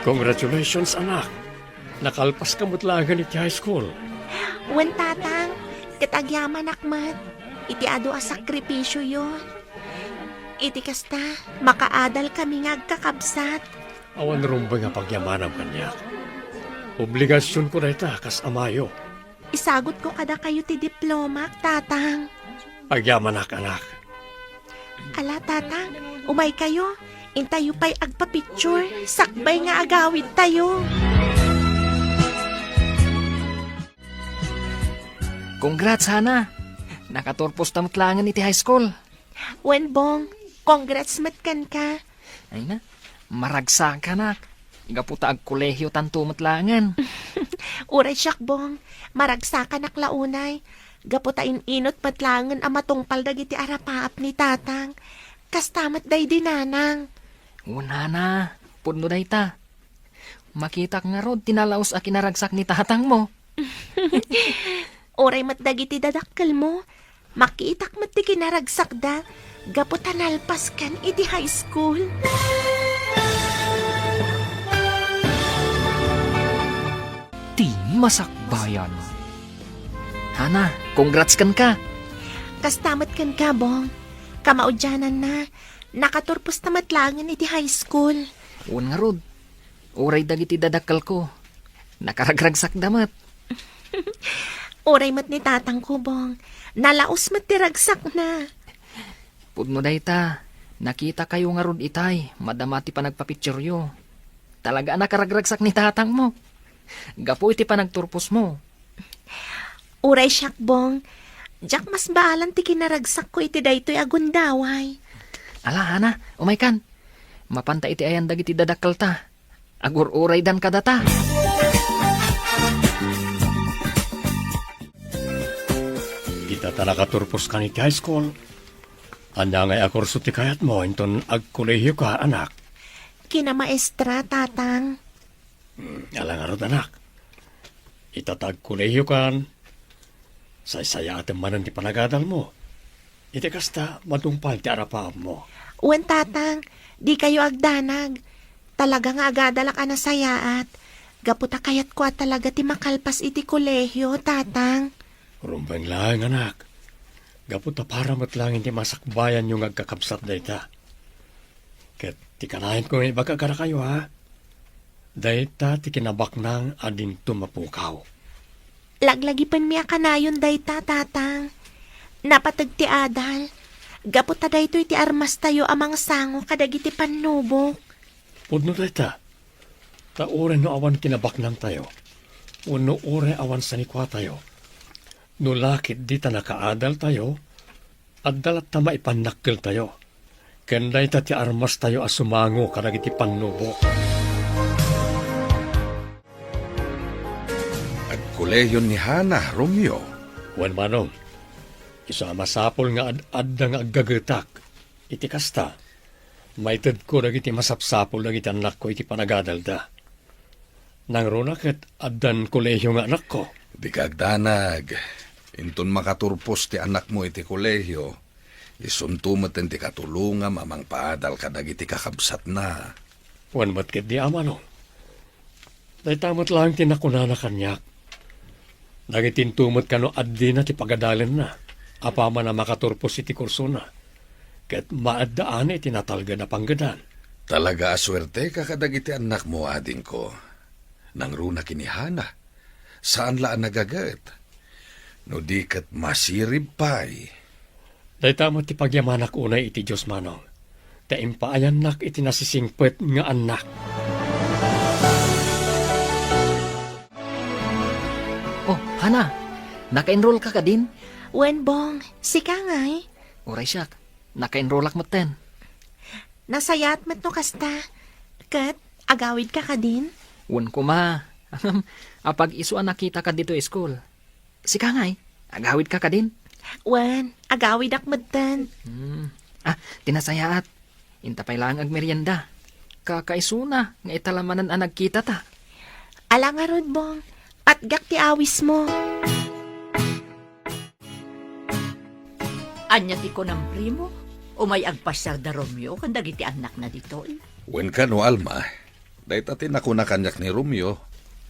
Congratulations, anak! Nakalpaska met laengen iti high school. Wen, Tatang, ket agyamanak met iti adu a sakripisioyo. Iti kasta, makaadalkami nga agkakabsat. Awan rumbeng a pagyamanam kaniak. Obligasionko dayta kas amayo. Isagutko kadakayo ti diplomak, Tatang. Agyamanak, anak. Ala, Tatang, umaykayo. Intayo pay agpa-picture, sakbay nga agawidtayo. Congrats, Hana! Nakaturposta met laengen iti high school. Wen, Bong, congrats met kenka. Ay na, maragsakanak. Gapu ta agkolehiotanto met laengen. Uray siak, Bong, maragsakanak la unay. Gapu ta in-inut met laengen a matungpal dagiti arapaap ni Tatang. Kasta met daydi, Nanang. Wen, Hana, pudno dayta. Makitak ngarud ti nalaus a kinaragsak ni tatangmo. Uray met dagiti dadakkelmo, makitak met ti kinaragsakda gapu ta nalpaskan iti high school. Ti masakbayan. Hana, congrats kenka. Kasta met kenka, Bong. Kamaudiananna, nakaturposta met laengen iti high school. Wen ngarud, uray dagiti dadakkelko, nakaragragsakda met. Uray met ni tatangko, Bong. Nalaus met ti ragsakna. Pudno dayta, nakitakayo ngarud itay, madama ti panagpapictureyo. Talaga a nakaragragsak ni tatangmo. Gapu iti panagturposmo. Uray siak, Bong. Diak masbaalan ti kinaragsakko iti daytoy a gundaway. Ala, Hana, umaykan. Mapanta iti ayan dagiti dadakkelta. Agur-uraydan kadata. Ita ta nakaturposkan iti high school. Ania ngay a kurso ti kayatmo inton agkolehioka, anak? Kinamaestra, Tatang. Hmm, ala ngarud, anak. Ita ta agkolehiokan, saysayaatem manen ti panagadalmo. Iti kasta, matungpal ti arapaapmo. Wen, Tatang, dikayo agdanag. Talaga nga agadalak a nasayaat. Gapu ta kayatko a talaga ti makalpas iti kolehio, Tatang. Rumbeng laeng, anak. Gapu ta para met laeng iti masakbayanyo nga agkakabsat dayta. Ket ti kanayon ko nga ibaga kadakayo, ha? Dayta ti kinabaknang a dinto mapukaw. Laglagipenmi a kanayon dayta, Tatang. Napateg ti adal. Gapu ta daytoy ti armastayo a mangsango kadagiti pannubok. Pudno dayta. Ta uray no awan kinabaknangtayo, wenno uray awan sanikuatayo, no la ketdi ta nakaadaltayo, adda latta maipannakkeltayo, ken dayta ti armastayo a sumango kadagiti pannubok. Agkolehion ni Hana, Romeo. Wen, Manong, isu a masapul nga ad-adda nga aggagetak. Iti kasta, maitedko dagiti masapsapul dagiti annakko iti panagadalda. Nangruna ket addan kolehio nga anakko. Dika agdanag. Inton makaturpos ti anakmo iti kolehio, isunto met ti katulongam a mangpaadal kadagiti kakabsatna. Wen met ketdi, Amano. Dayta met laeng ti nakunana kaniak. Dagiti intumet kano addina ti pagadalenna, apaman a makaturpos iti kursona, ket maaddaan iti natalged a panggedan. Talaga a suerteka kadagiti annakmo, adingko. Nangruna ken ni Hana, saan la a nagaget. No di ket masirib pay. Dayta met ti pagyamanak unay iti Dios, Manong, ta impaayannak iti nasisingpet nga annak. Oh, Hana, naka-enroll ka kadin? Wen, Bong, sika ngay? Uray siak, naka-enrollak metten. Nasayaat met no kasta. Ket, agawid ka kadin? Wen koma. Apag-isu a nakita ka ditoy school. Sika ngay, agawid ka kadin? Wen, agawidak metten. Hmm. Ah, ti nasayaat. Inta pay laeng agmerienda. Kakaisuna nga ita la manen a nagkitata. Ala ngarud, Bong. Patgak ti awismo. Ania ti kunam, primo? Umay agpasiar da Romeo ken dagiti annakna ditoy? Wen kano, Alma. Dayta ti nakuna kaniak ni Romeo.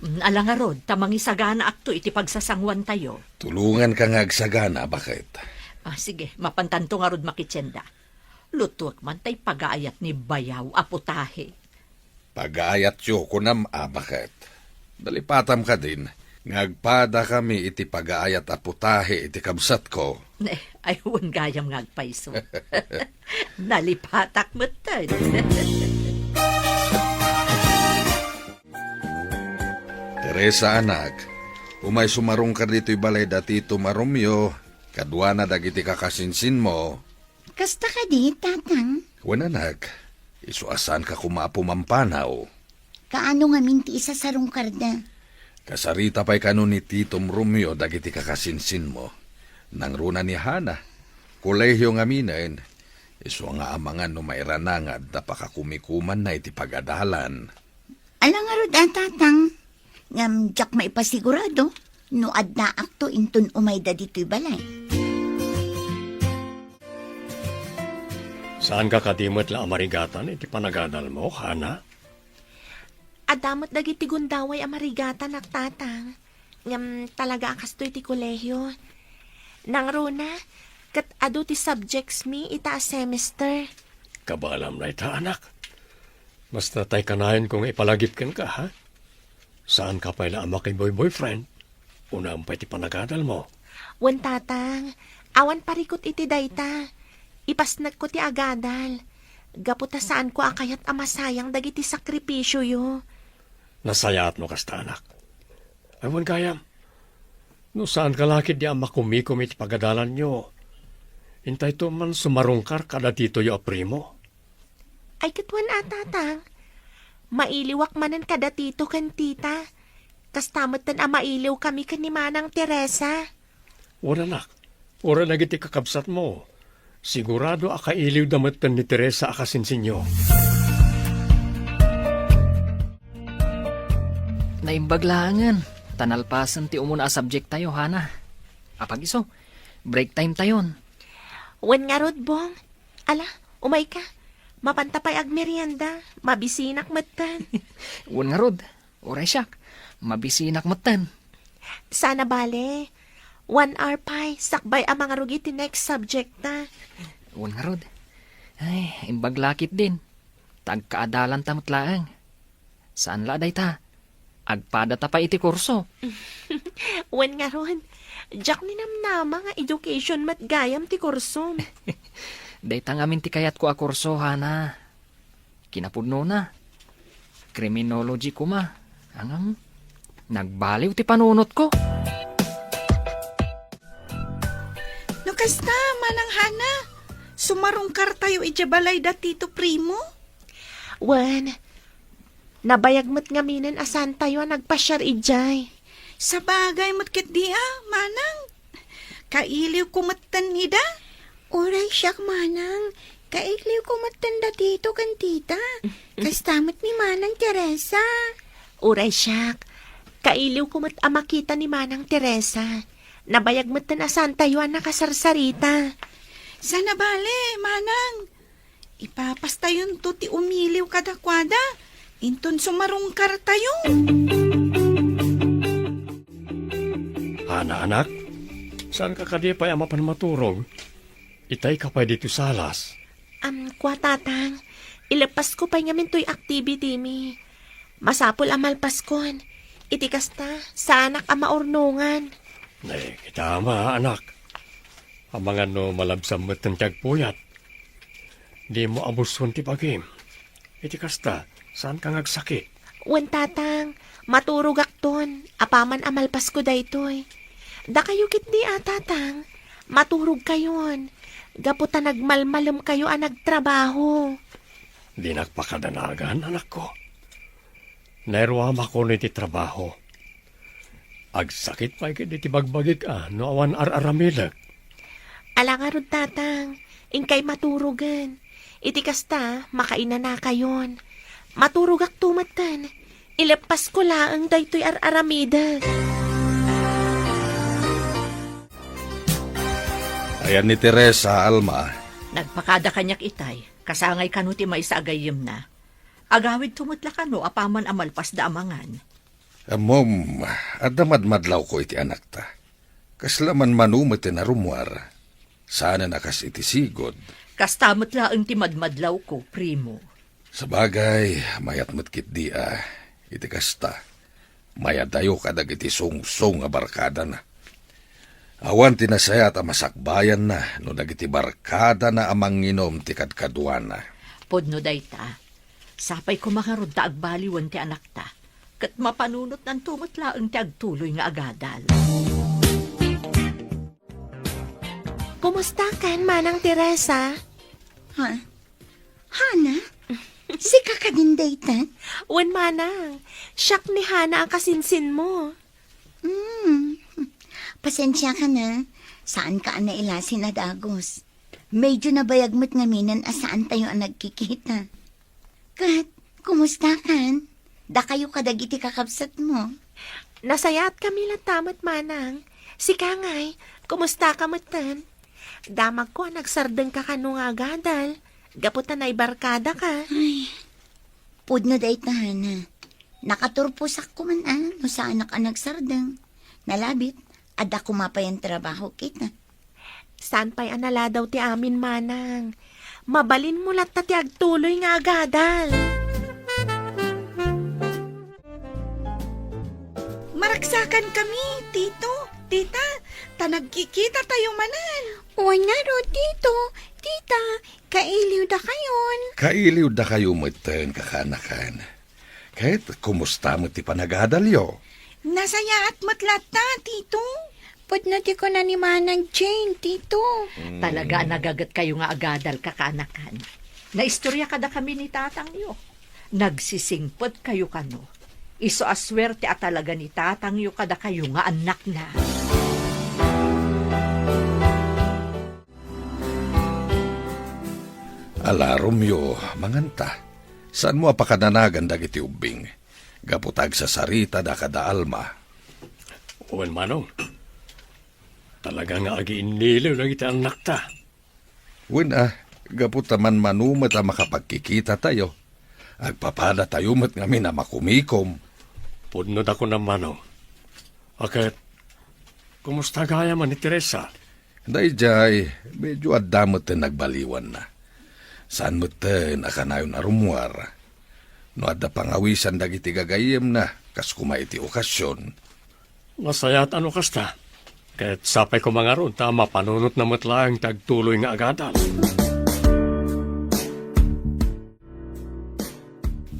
Mm, ala ngarud, ta mangisaganaakto iti pagsasanguantayo. Tulonganka nga agsagana, baket. Ah, sige, mapantanto ngarud makitienda. Lutuek man tay pagaayat ni bayaw a putahe. Pagaayatyo, kunam a baket. Nalipatam kadin nga agpadakami iti pagaayat a putahe iti kabsatko. Ne, ay, wen gayam nga agpayso. Nalipatak metten. Teresa, anak, umay sumarungkar ditoy balay da Tito a Romeo, kaduana dagiti kakasinsinmo. Kasta kadi, Tatang? Wen, anak, isu a saanka koma a pumampanaw. Kaano ngamin ti isasarungkarda? Kasarita pay kano ni Titom Romeo dagiti kakasinsinmo. Nangruna ni Hana, kolehio ngaminen, isu nga amangan no mairana nga adda pakakumikumanna iti pagadalan. Ala ngarud a, Tatang, ngem diak maipasigurado no addaakto inton umayda ditoy balay. Saanka kadi met la a marigatan iti panagadalmo, Hana? Adda met dagiti gundaway a marigatanak, Tatang. Ngem talaga a kastoy ti kolehio. Nangruna, ket adu ti subjects mi ita a semester. Kabaelam dayta, anak. Basta tay kanayonko nga ipalagip kenka, ha? Saanka pay la a makiboy-boyfriend? Unaem pay ti panagadalmo. Wen, Tatang, awan parikut iti dayta. Ipasnekko ti agadal. Gapu ta saanko a kayat a masayang dagiti sakripisioyo. Nasayaat no kasta, anak. Ay, wen gayam, no saanka la ketdi a makumikom iti pagadalanyo, intayto man sumarungkar kada titoyo a primo. Ay, ket wen a, Tatang. Mailiwak manen kada tito ken tita. Kasta metten a mailiwkami ken ni Manang Teresa. Wen, anak, uray dagiti kakabsatmo, sigurado a kailiwda metten ni Teresa a kasinsinyo. Naimbag laengen, ta nalpasen ti umuna a subject tayo, Hana. Apag-isu, break time tayon. Wen ngarud, Bong. Ala, umayka. Mapanta pay agmerienda. Mabisinak metten. Wen ngarud, uray siak, mabisinak metten. Saan a bale. One hour pay, sakbay a mangrugit ti next subject ta. Wen ngarud. Ay, imbag la ketdin. Ta agkaadalanta met laeng. Saan la dayta. Agpadata pay iti kurso. Wen ngarud, diak ninamnama nga education met gayam ti kursom. Dayta ngamin ti kayatko a kurso, Hana. Kinapudnona, criminology koma. Ngem, nagbaliw ti panunotko. No kasta, Manang Hana, sumarungkar tayo idiay balay da Tito Primo? Wen, nabayag met ngaminen a saantayo a nagpasiar idiay. Sabagay met ketdi a, Manang. Kailiwko metten ida. Uray siak, Manang. Kailiwko metten da Tito ken Tita. Kasta met ni Manang Teresa. Uray siak. Kailiwko met a makita ni Manang Teresa. Nabayag metten a saantayo a nakasarsarita. Saan a bale, Manang. Ipapastayonto ti umiliw kadakuada, inton sumarungkartayo. Hana, anak, saanka kadi pay a mapan maturog? Itayka pay ditoy salas. Am, kua, Tatang, ileppasko pay ngamin toy activity mi. Masapul a malpaskon. Iti kasta, saanak a maurnongan. Nay, kita ama, anak. Amangan no malabsam metten ti agpuyat. Dimo abuson ti bagim. Iti kasta, saanka nga agsakit? Wen, Tatang, maturogakton, apaman a malpasko daytoy. Dakayo ketdi a, Tatang, maturogkayon, gapu ta nagmalmalemkayo a nagtrabaho. Dinak pakadanagan, anakko. Nairuamakon iti trabaho. Agsakit pay ketdi ti bagbagik a no awan ar-aramidek. Ala ngarud, Tatang, inkay maturogen. Iti kasta, makainanakayon. Maturogakto metten. Ileppasko laeng daytoy ar-aramidek. Ayan ni Teresa, Alma. Nagpakada kaniak itay. Kasangay kano ti maysa a gayyemna. Agawidto met la kano apaman a malpasda a mangan. Ammom, adda madmadlawko iti anakta. Kasla manmano met ti narummuar. Saanen a kas iti sigud. Kasta met laeng ti madmadlawko, Primo. Sabagay, mayat met ketdi a. Iti kasta, Mayadayo kadagiti sungsong a barkadana. Awan ti nasayaat a masakbayanna no dagiti barkadana a manginum ti kadkaduana. Pudno dayta. Sapay koma ngarud ta agbaliwen ti anakta, ket mapanunotnanto met laeng ti agtuloy nga agadal. Kumustakan, Manang Teresa? Ha? Hana? Sika kadin dayta? Wen, Manang. Siak ni Hana a kasinsinmo. Hmm. Pasensiakan a. Saanka a nailasin a dagus. Medyo nabayag met ngaminen a saantayo a nagkikita. Ket, kumustakan? Dakayo kadagiti kakabsatmo? Nasayaatkami latta met, Manang. Sika ngay, kumustaka metten? Damagko a nagsardengka kano nga agadal, gapu ta naibarkadaka. Ay, pudno dayta, Hana. Nakaturposak koma a no saanak a nagsardeng. Nalabit, adda koma pay a trabaho kita. Saan pay a naladaw ti amin, Manang. Mabalinmo latta ti agtuloy nga agadal. Maragsakan kami, Tito, Tita, ta nagkikita tayo manen. Wen ngarud, Tito, Tita, kailiw dakayon. Kailiw dakayo metten, kakaanakan. Ket kumusta met ti panagadalyo? Nasayaat met latta, Tito. Pudno ti kuna ni Manang Jane, Tito. Mm. Talaga a nagaget kayo nga agadal, kakaanakan. Naistorya kadakami ni tatangyo. Nagsisingpet kayo kano. Isu a suerte a talaga ni tatangyo kadakayo nga annakna. Ala, Romeo, manganta. Saanmo a pakananagan dagiti ubbing? Gapu ta agsasarita daka da Alma. Wen, Manong. Talaga nga agiinniliw dagiti annakta. Wen a, gapu ta manmano met a makapagkikitatayo. Agpapadatayo met ngamin a makumikom. Pudno da kunam, Manong. A ket, kumusta gayam ni Teresa? Daydiay, medyo adda metten nagbaliwanna. Saan metten a kanayon a rummuar. No adda pangawisan dagiti gagayyemna, kas koma iti okasion. Nasayaat a no kasta. Ket sapay koma ngarud ta mapanunotna met laeng ti agtuloy nga agadal.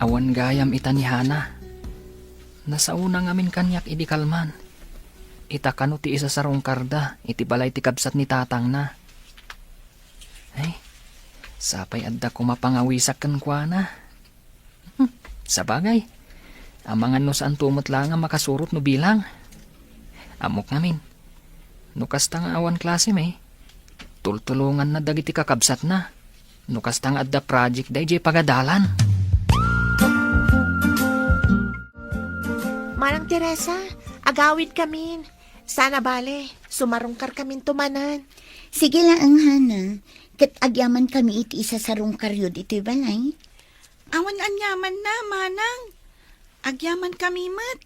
Awan gayam ita ni Hana. Nasaona ngamin kaniak idi kalman. Ita kano ti isasarungkarda iti balay ti kabsat ni tatangna. Ay, sapay adda koma pangawisak kenkuana. Hmm, sabagay. Amangan no saanto met laeng a makasurot no bilang. Ammok ngamin. No kasta nga awan klasem, tultulonganna dagiti kakabsatna. No kasta nga adda project daydiay pagadalan. Manang Teresa, agawidkamin. Saan a bale, sumarungkarkaminto manen. Sige laeng, Hana. Ket agyamankami iti isasarungkaryo ditoy balay. Awan aniamanna, Manang. Agyamankami met,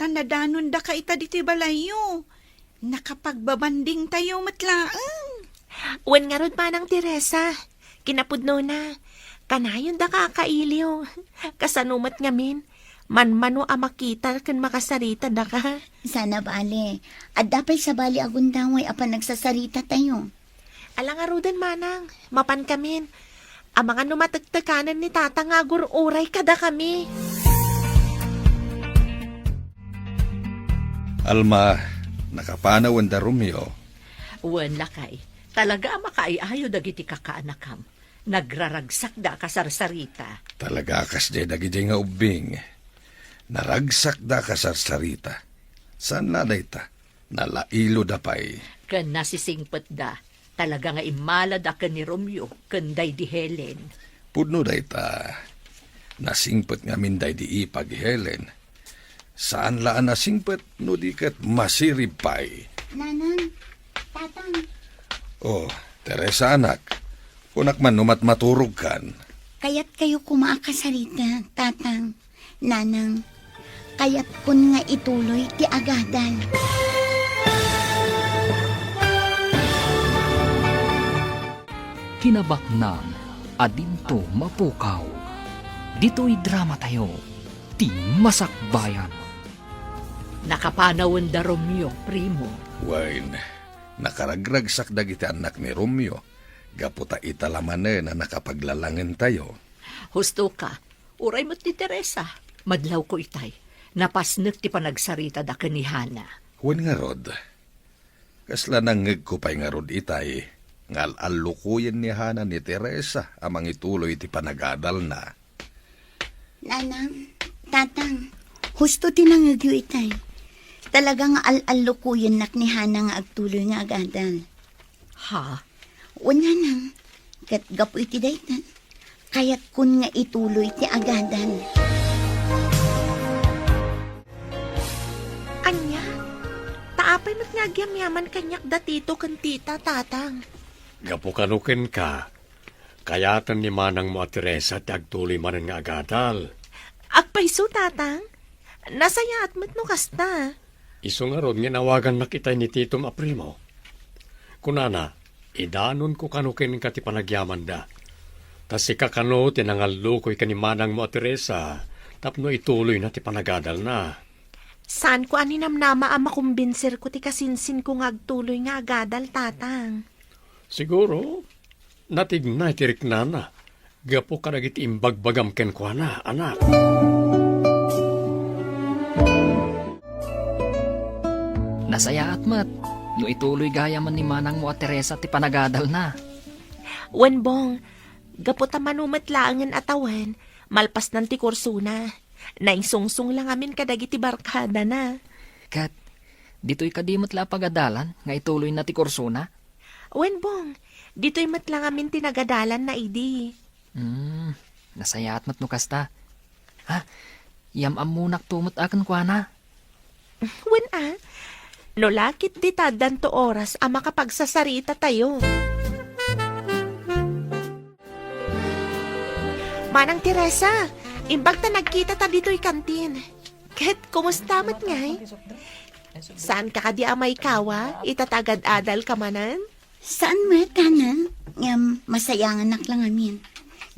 ta nadanondaka ita ditoy balayyo. Nakapagbabandingtayo met laeng. Wen ngarud, Manang Teresa, kinapudnona, kanayondaka a kailiw. Kasano met ngamin, manmano a makita ken makasarita daka. Saan a bale, adda pay sabali a gundaway a panagsasaritatayo. Ala ngaruden, Manang, mapankamin. Amangan no matektekanen ni Tata nga agur-uray kadakami. Alma, nakapanaw wen da Romeo? Wen, lakay. Talaga a makaay-ayo dagiti kakaanakam. Nagraragsakda a kasarsarita. Talaga a kasdiay dagidiay nga ubbing. Naragsakda a kasarsarita. Saan la dayta? Nalailoda pay. Ken nasisingpetda. Talaga nga immalada ken ni Romeo ken daydi Helen. Pudno dayta. Nasingpet ngamin daydi ipag Helen. Saan la a nasingpet no di ket masirib pay. Nanang, Tatang. Oh, Teresa anak, kunak man no matmaturogkan. Kayatkayo koma a kasarita, Tatang, Nanang. Kayatkon nga ituloy ti agadal. Kinabaknang, adinto mapukaw. Ditoy dramatayo, ti Masakbayan. Nakapanawenda Romeo, primo. Wen, nakaragragsak dagiti annak ni Romeo, gapu ta ita la manen a nakapaglalangentayo. Husto ka, uray met ni Teresa, madlawko itay. Napasnek ti panagsaritada ken ni Hana. Wen ngarud, kasla nangngegko pay ngarud itay nga al-allukoyen ni Hana ni Teresa a mangituloy iti panagadalna. Nanang, Tatang, husto ti nangngegyo itay. Talaga nga al-allukoyennak ni Hana nga agtuloy nga agadal. Ha? Wen, Nanang, ket gapu iti dayta, kayatkon nga ituloy ti agadal. Ania? Ta apay met nga agyamyaman kaniak da Tito ken Tita, Tatang? Gapu kano kenka, kayaten ni manangmo a Teresa ti agtuloy manen nga agadal. Agpayso, Tatang. Nasayaat met no kasta. Isu ngarud nga inawagannak itay ni Titom a primo. Kunana, idanonko kano kenka ti panagyamanda. Ta sika kano ti nangallukoy ken ni manangmo a Teresa tapno ituloyna ti panagadalna. Saanko a ninamnama a makumbinserko ti kasinsinko nga agtuloy nga agadal, Tatang. Siguro, natignay ti riknana gapu kadagiti imbagbagam kenkuana, anak. Nasayaat met no ituloy gayamen ni manangmo a Teresa ti panagadalna. Wen, Bong, gapu ta mano met laengen a tawen, malpasnan ti kursona. Naingsungsong la ngamin kadagiti barkadana. Ket, ditoy kadi met la a pagadalan nga ituloyna ti kursona? Wen, Bong, ditoy met la ngamin ti nagadalanna idi. Hmm, nasayaat met no kasta. Ha? Yam-ammonakto met a kenkuana. Wen a, no la ketdi ta addanto oras a makapagsasaritatayo. Manang Teresa, imbag ta nagkitata ditoy kantin. Ket kumusta met ngay? Saanka kadi a maikawa ita ta agad-adalka manen? Saan met, Nanang. Ngem masayanganak la ngamin.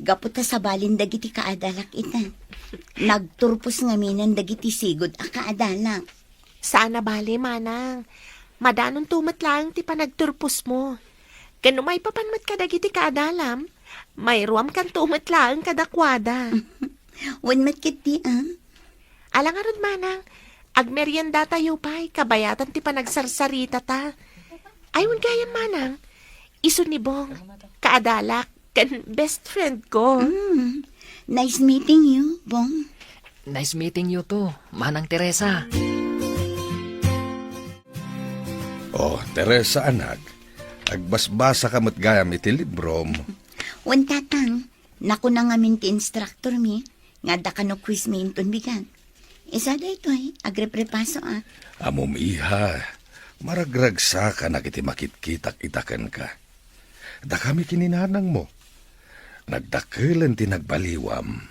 Gapu ta sabalin dagiti kaadalak ita. Nagturpos ngaminen dagiti sigud a kaadalak. Saan a bale, Manang. Madanonto met laeng ti panagturposmo. Ken no maipapan met kadagiti kaadalam, mairuamkanto met laeng kadakuada. Wen met ketdi, a? Ala ngarud, Manang, agmeriendatayo pay kabayatan ti panagsarsarita ta. Ay, wen gayam, Manang, isu ni Bong, kaadalak, ken best friend ko. Mm. Nice meeting you, Bong. Nice meeting you too, Manang Teresa. Oh, Teresa, anak, agbasbasa ka met gayam iti librom. Wen, Tatang, nakuna ngamin ti instructor mi, nga adda kano quiz mi inton bigat. Isu daytoy, agreprepasoak. Ammom, iha, maragragsakanak iti makitkitak ita kenka. Dakami ken ni nanangmo. Nagdakelen ti nagbaliwam.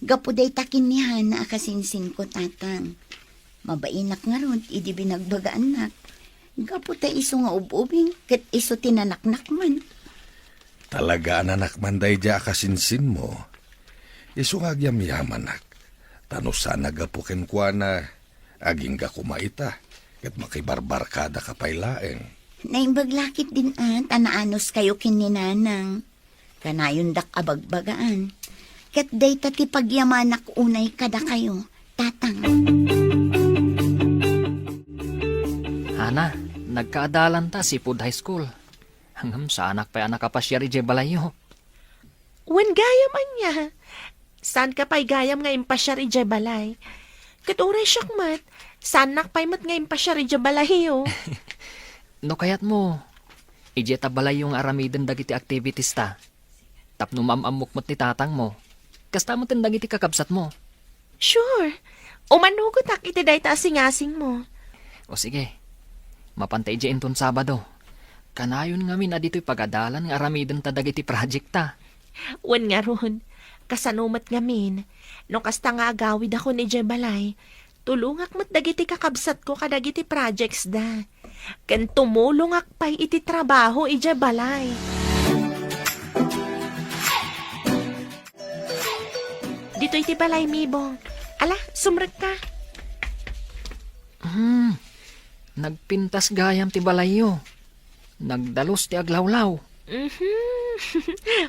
Gapu dayta ken ni Hana a kasinsinko, Tatang. Mabainak ngarud idi binagbagaannak. Gapu ta isu nga ub-ubing ket isu ti nanaknakman. Talaga a nanakman daydiay a kasinsinmo. Isu nga agyamyamanak, ta no saan a gapu kenkuana, agingga koma ita, ket makibarbarkadaka pay laeng. Naimbag la ketdin a ta naanuskayo ken ni Nanang. Kanayondak a bagbagaan. Ket dayta ti pagyamanak unay kadakayo, Tatang. Hana, nagkaadalanta sipud high school. Ngem saanak pay a nakapasiar idiay balayyo. Wen gayam ania? Saanka pay gayam nga impasiar idiay balay? Ket uray siak met, saannak pay met nga impasiar idiay balayyo. No kayatmo, idiay ta balayyo nga aramiden dagiti activities ta. Tapno maam-ammok met ni tatangmo. Kasta met dagiti kakabsatmo. Sure. Umanugotak iti dayta a singasingmo. O sige. Mapanta idiay inton Sabado. Kanayon ngamin a ditoy pagadalan nga aramiden ta dagiti project ta. Wen ngarud, kasano met ngamin, no kasta nga agawidakon idiay balay, tulongak met dagiti kakabsatko kadagiti projects da. Ken tumulongak pay iti trabaho idiay balay. Ditoy ti balay, Mibong. Ala, sumrekka. Hmm, nagpintas gayam ti balayyo. Nagdalus ti aglawlaw. Mhm.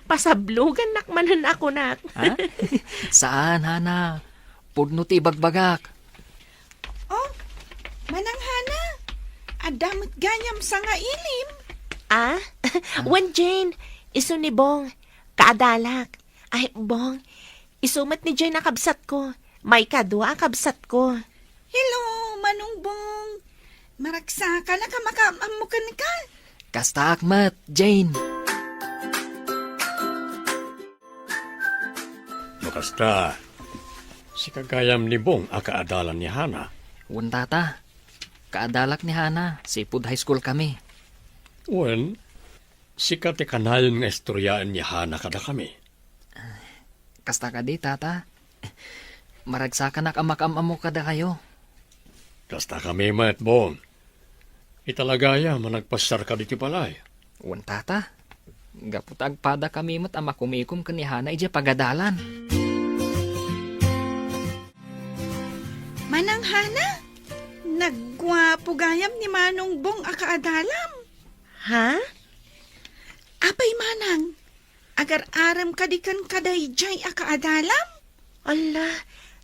Pasablogannak manen a kunak. Ha? Saan, Hana. Pudno ti ibagbagak. Oh, Manang Hana, adda met gayam sangailim. Ah? Wen, Jane, isu ni Bong. Kaadalak. Ay, Bong, isu met ni Jane a kabsatko. Maikadua a kabsatko. Hello, Manong Bong. Maragsakanak a makaam-ammo kenka. Kastaak met, Jane. No kasta, sika gayam ni Bong a kaadalan ni Hana? Wen, Tata. Kaadalak ni Hana, sipud high school kami. Wen, sika ti kanayon nga istoryaen ni Hana kadakami. Kasta kadi, Tata. Maragsakanak a makaam-ammo kadakayo. Kasta kami met, Bong. Italagayam a nagpasyarka ditoy balay. Wen, Tata. Gapu ta agpadakami met a makumikom ken ni Hana idiay pagadalan. Manang Hana, nagguapo gayam ni Manong Bong a kaadalam. Ha? Apay, Manang, agar-arem kadi kenka daydiay a kaadalam? Ala,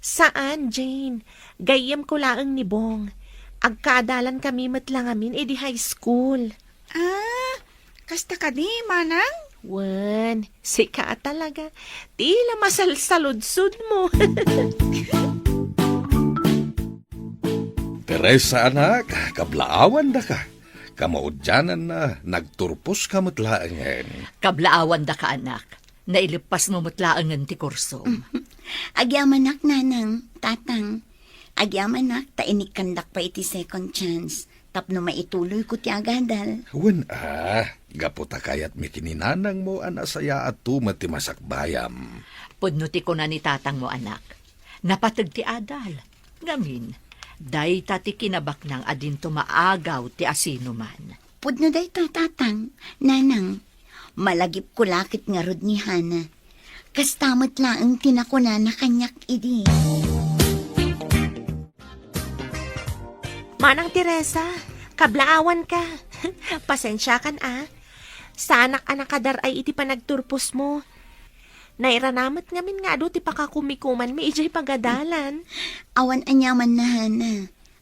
saan, Jane. Gayyemko laeng ni Bong. Agkaadalankami met la ngamin idi high school. Ah, kasta kadi, Manang? Wen, sika a talaga. Ti la masalsaludsodmo. Teresa, anak, kablaawandaka. Kamaudiananna, nagturposka met laengen. Kablaawandaka, anak. Naileppasmo met laengen ti kursom. Agyamanak, Nanang, Tatang. Agyamanak ta inikkandak pay iti second chance tapno maituloyko ti agadal. Wen a, gapu ta kayatmi ken ni nanangmo a nasayaat met ti masakbayam. Pudno ti kuna ni tatangmo, anak. Napateg ti adal. Ngamin, dayta ti kinabaknang a dinto maagaw ti asinoman. Pudno dayta, Tatang, Nanang. Malagipko la ket ngarud ni Hana. Kasta met laeng ti nakunana kaniak idi. Manang Teresa, kablaawanka. Pasensiakan a. Saanak a nakadar-ay iti panagturposmo. Nairana met ngamin nga adu ti pakakumikumanmi idiay pagadalan. Awan aniamanna, Hana.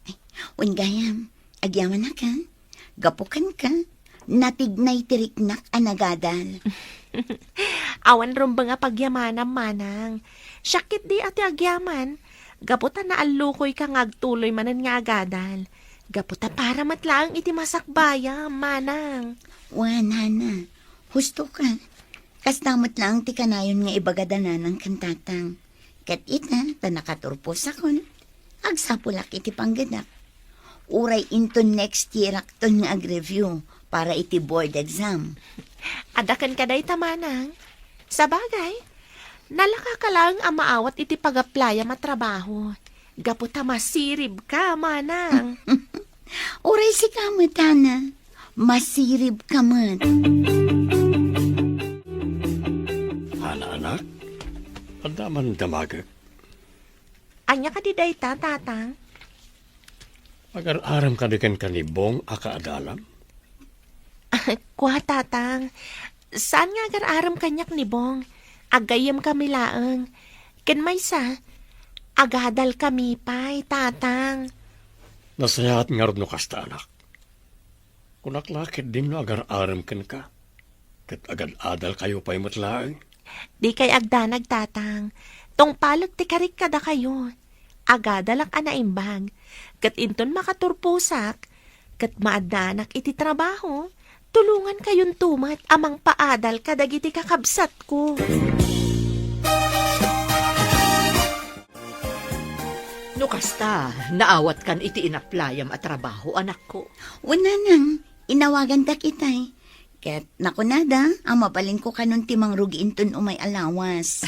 Ay, wen gayam, agyamanak a. Gapu kenka, natignay ti riknak a nagadal. Awan rumbeng a pagyamanam, Manang. Siak ketdi a ti agyaman. Gapu ta naallukoyka nga agtuloy manen nga agadal. Gapu ta para met laeng iti masakbayam, Manang. Wen, Hana. Husto ka. Kasta met laeng ti kanayon nga ibagada Nanang ken Tatang. Ket ita, ta nakaturposakon, agsapulak iti panggedak. Uray inton next year-akton nga ag-review para iti board exam. Adda kenka dayta, Manang. Sabagay, nalakaka laeng a maawat iti pag-applyam a trabaho. Gapu ta masiribka, Manang. Uray sika met, Hana. Masiribka met. Hana, anak, adda man damagek. Ania kadi dayta, Tatang? Agar-arem kadi kenka ni Bong a kaadalam? Kua, Tatang. Saan nga agar-arem kaniak ni Bong? Aggayyemkami laeng. Ken maysa, agadalkami pay, Tatang. Nasayaat ngarud no kasta, anak. Kunak la ketdin no agar-arem kenka, ket agad-adalkayo pay met laeng. Dikay agdanag, Tatang. Tungpalek ti karik kadakayo. Agadalak a naimbag. Ket inton makaturposak, ket maaddanak iti trabaho, tulongankayonto met a mangpaadal kadagiti kakabsatko. No kasta, naawatkan iti inaplayam a trabaho, anakko? Wen, Nanang, inawagandak itay. Ket nakunada a mabalinko kanon ti mangrugi inton umay a lawas.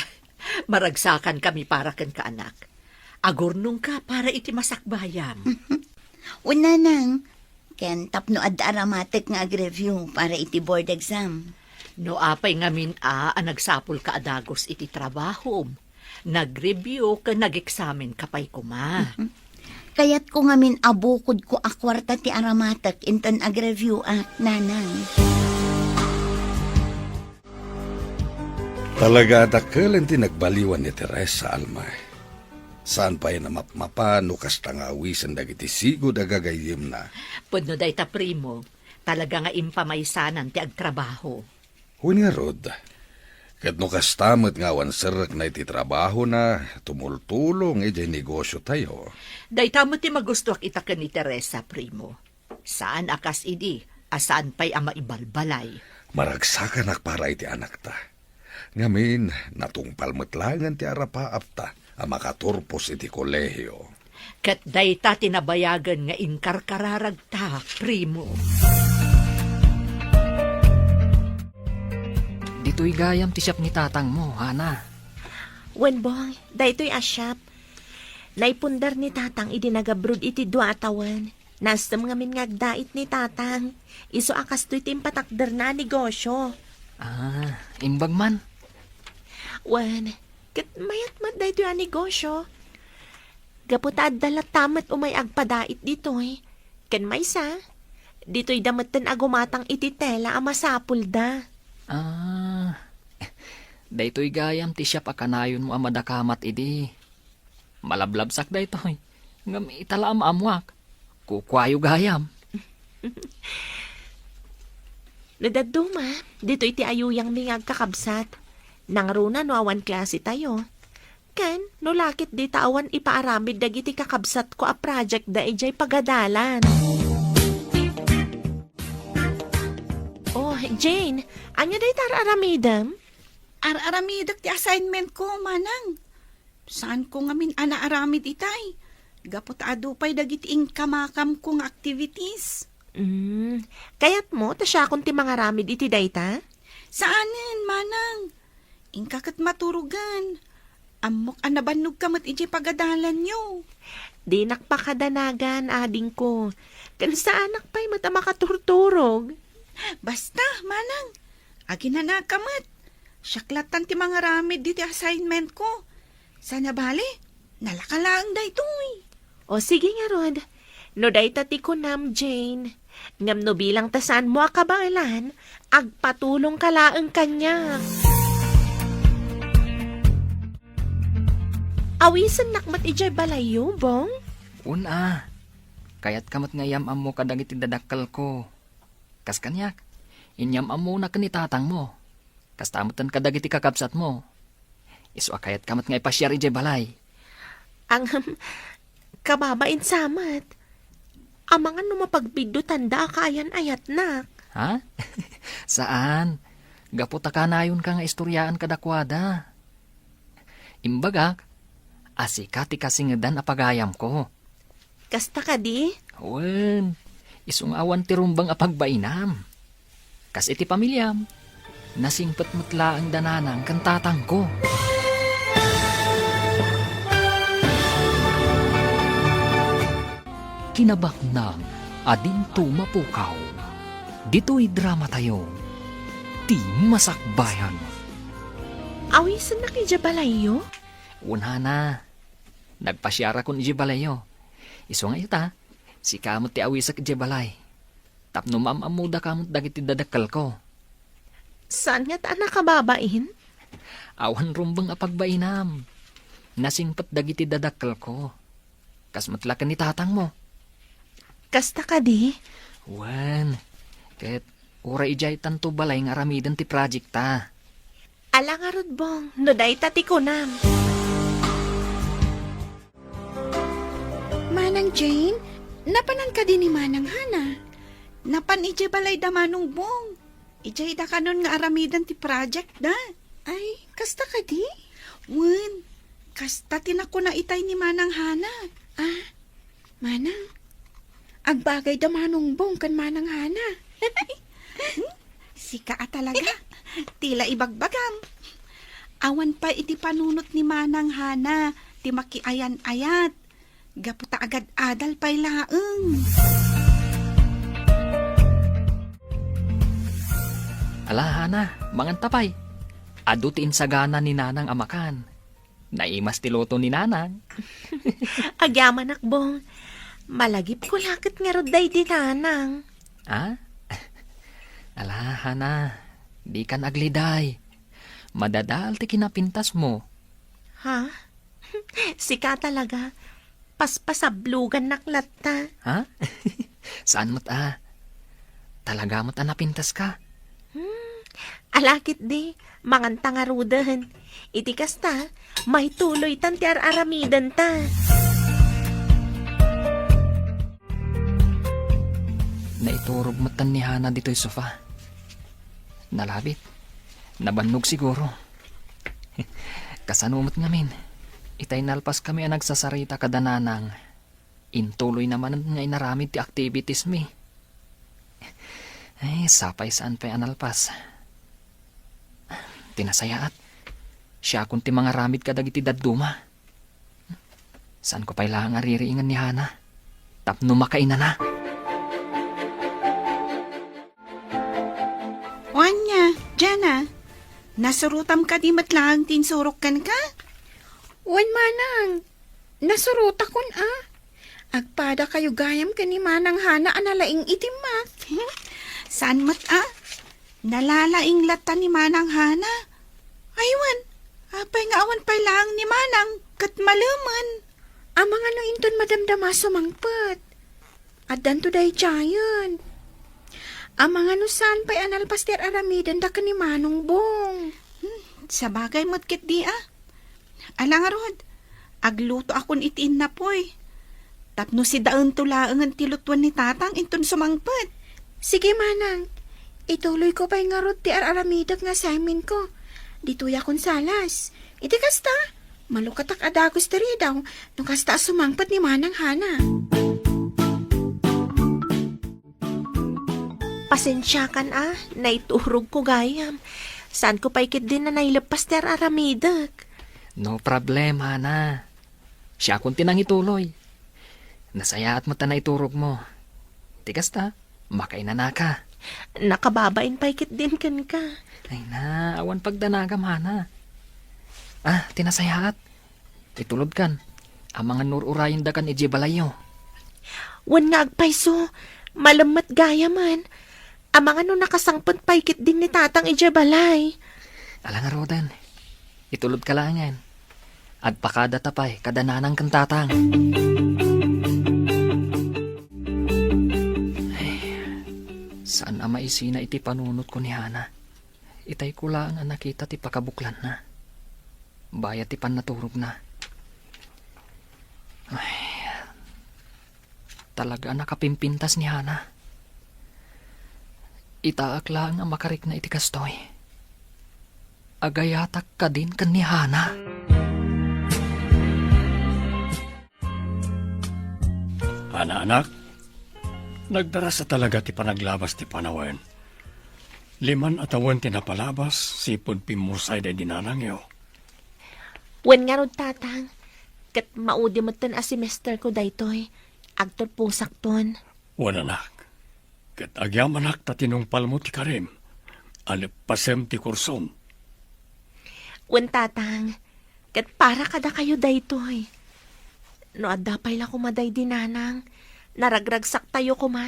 Maragsakankami para kenka, anak. Agurnongka para iti masakbayam. Wen, Nanang, ken tapno adda aramatek nga ag-review para iti board exam. No apay ngamin a, a nagsapulka a dagus iti trabahom, nag-review ken nag-eksamenka pay koma. Kayatko ngamin a bukodko a kuarta ti aramatek inton agreview-ak, nanang. Talaga a dakkel ti nagbaliwan ni Teresa, Alma. Saan pay a mapmapan no kasta nga awisen dagiti sigud a gagayyemna. Pudno dayta, primo. Talaga nga impamaysanan ti agtrabaho. Wen ngarud, ket no kasta met nga awan serrekna iti trabahona, tumultulong idiay negosiotayo. Dayta met ti magustoak ita ken ni Teresa, primo. Saan a kas idi a saan pay a maibalbalay. Maragsakanak para iti anakta. Ngamin, natungpal met laengen ti arapaapta a makaturpos iti kolehio. Ket dayta ti nabayagen nga inkarkararagta, primo. Ditoy gayam ti siap ni tatangmo, Hana. Wen, Bong, daytoy a siap. Naipundar ni tatang idi nagabrod iti dua a tawen. Naestem ngamin nga agdait ni tatang. Isu a kastoy ti impatakderna a negosio. Ah, imbag man. Wen, ket mayat met daytoy a negosio. Gapu ta adda latta met umay agpadait ditoy. Ken maysa, ditoy da metten a gumatang iti tela a masapulda. Ah, daytoy gayam ti siap a kanayonmo a madakamat idi. Malablabsak daytoy. Ngem ita la a maammoak. Kukuayo gayam. No dadduma, ditoy ti ayuyangmi nga agkakabsat. Nangruna no awan klase tayo. Ken, no lakit dita awan ipaaramid dagiti kakabsatko a project da idiay pagadalan. Oh, Jane, ania dayta ar-aramidem? Ar-aramidek ti assignment ko, manang. Saanko ngamin a naaramid itay, gapu ta adu pay dagiti inkamakamko nga activities. Mm, kayatmo ta siakon ti mangaramid iti dayta? Saanen, manang. Inka ket maturogen. Ammok a nabannogka met idiay pagadalanyo. Dinak pakadanagan, adingko. Ken saanak pay met a makaturturog. Basta, manang. Aginanaka met. Siak lattan ti mangaramid diti assignment ko. Sana bale, nalaka laeng daytoy. O sige ngarud, no dayta ti kunam, Jane. Ngem no bilang ta saanmo a kabaelan, agpatulongka laeng kaniak. Awisennak met idiay balayyo, Bong? Wen a. Kayatka met nga iyam-ammo kadagiti dadakkelko. Kas kaniak, inyam-ammona ken ni tatangmo. Kasta metten kadagiti kakabsatmo. Isu a kayatka met nga ipasiar idiay balay. Ngem, kababain sa met. Amangan no mapagbiddutanda a kaayan-ayatnak. Ha? Saan. Gapu ta kanayonka nga istoriaan kadakuada. Imbagak a sika ti kasingedan a pagayamko. Kasta kadi? Wen, isu nga awan ti rumbeng a pagbainam. Kas iti pamiliam, nasingpet met laeng da nanang ken tatangko. Kinabaknang a dinto mapukaw. Ditoy dramatayo, ti masakbayan. Awisennak idiay balayyo? Wen a. Nagpasiarakon idiay balayyo. Isu nga ita, sika met ti awisek idiay balay. Tapno maam-ammodaka met dagiti dadakkelko. Saan ngata a nakababain? Awan rumbeng a pagbainam. Nasingpet dagiti dadakkelko. Kas met la ken ni tatangmo. Kasta kadi? Wen, ket uray idiay tanto balay nga aramiden ti project ta. Ala ngarud, Bong, no dayta ti kunam. Manang Jane, napanan kadi ni Manang Hana? Napan idiay balay da Manong Bong. Idiay da kanon nga aramiden ti project da. Ay, kasta kadi? Wen, kasta ti nakuna itay ni Manang Hana. Ah, Manang, agbagay da Manong Bong ken Manang Hana. Hmm? Sika a talaga. Ti la ibagbagam. Awan pay iti panunot ni Manang Hana ti makiayan-ayat. Gapu ta agad-adal pay laeng. Ala, Hana, manganta pay. Adu ti insagana ni Nanang a makan. Naimas ti luto ni Nanang. Agyamanak, Bong. Malagipko la ket ngarud daydi nanang. Ah? Ala, Hana, dikan agliday. Madadael ti kinapintasmo. Ha? Sika talaga. Paspasablogannak latta. Ha? Saan met a? Talaga met a napintaska? Hmm, ala ketdi, manganta ngaruden. Iti kasta, maituloytan ti ar-aramidenta. Naiturog metten ni Hana ditoy sofa. Nalabit. Nabannog siguro. Kasano met ngamin? Itay nalpaskami a nagsasarita kada nanang. Intuloyna manen nga inaramid ti activitiesmi. Ay, sapay saan pay a nalpas. Ti nasayaat, siakon ti mangaramid kadagiti dadduma. Saanko pay laeng a ririingen ni Hana tapno makainana. O ania, Jana, nasurotam kadi met laeng ti insurok kenka? Wen, manang, nasurotakon a. Agpadakayo gayam ken ni Manang Hana a nalaing iti math. Saan met a? Nalalaing latta ni Manang Hana. Ay wen, apay nga awan pay laeng ni Manang ket malemen? Amangan no inton madamdama sumangpet. Addanto daydiayen. Amangan no saan pay a nalpas ti ar-aramidenda ken ni Manong Bong. Hmm, sabagay met ketdi a. Ala ngarud, aglutoakon iti innapoy. Tapno sidaento laengen ti lutuen ni Tatang inton sumangpet. Sige, manang. Ituloyko pay ngarud ti ar-aramidek nga assignmentko. Ditoyakon salas. Iti kasta, malukatak a dagus ti ridaw no kasta a sumangpet ni Manang Hana. Pasensiakan a, naiturogko gayam. Saanko pay ketdi a naileppas ti ar-aramidek. No problem, Hana. Siakon ti nangituloy. Nasayaat met a naiturogmo. Ti kasta, makainanaka. Nakababain pay ketdin kenka. Ay na, awan pagdanagam, Hana. Ah, ti nasayaat. Itulodkan. Amangan no ur-urayendakan idiay balayyo. Wen nga agpayso, malem met gayamen. Amangan no nakasangpet pay ketdin ni Tatang idiay balay. Ala ngaruden. Itulodka laengen. Agpakadata pay kada nanang ken tatang. Ay, saan a maisina iti panunotko ni Hana. Itayko laeng a nakita ti pakabuklanna. Bayat ti pannaturogna. Ay, talaga a nakapimpintas ni Hana. Itaak laeng a makarikna iti kastoy. Agayatak kadin ken ni Hana. Hana, anak, nagdarasa talaga ti panaglabas ti panawen. Liman a tawen ti napalabas, sipud pimmursay daydi nanangyo. Wen ngarud, Tatang, ket maudi metten a semesterko daytoy. Agturposakton. Wen, anak, ket agyamanak ta tinungpalmo ti karim a leppasem ti kursom. Wen, Tatang, ket para kadakayo daytoy. No adda pay la koma daydi nanang, naragragsaktayo koma.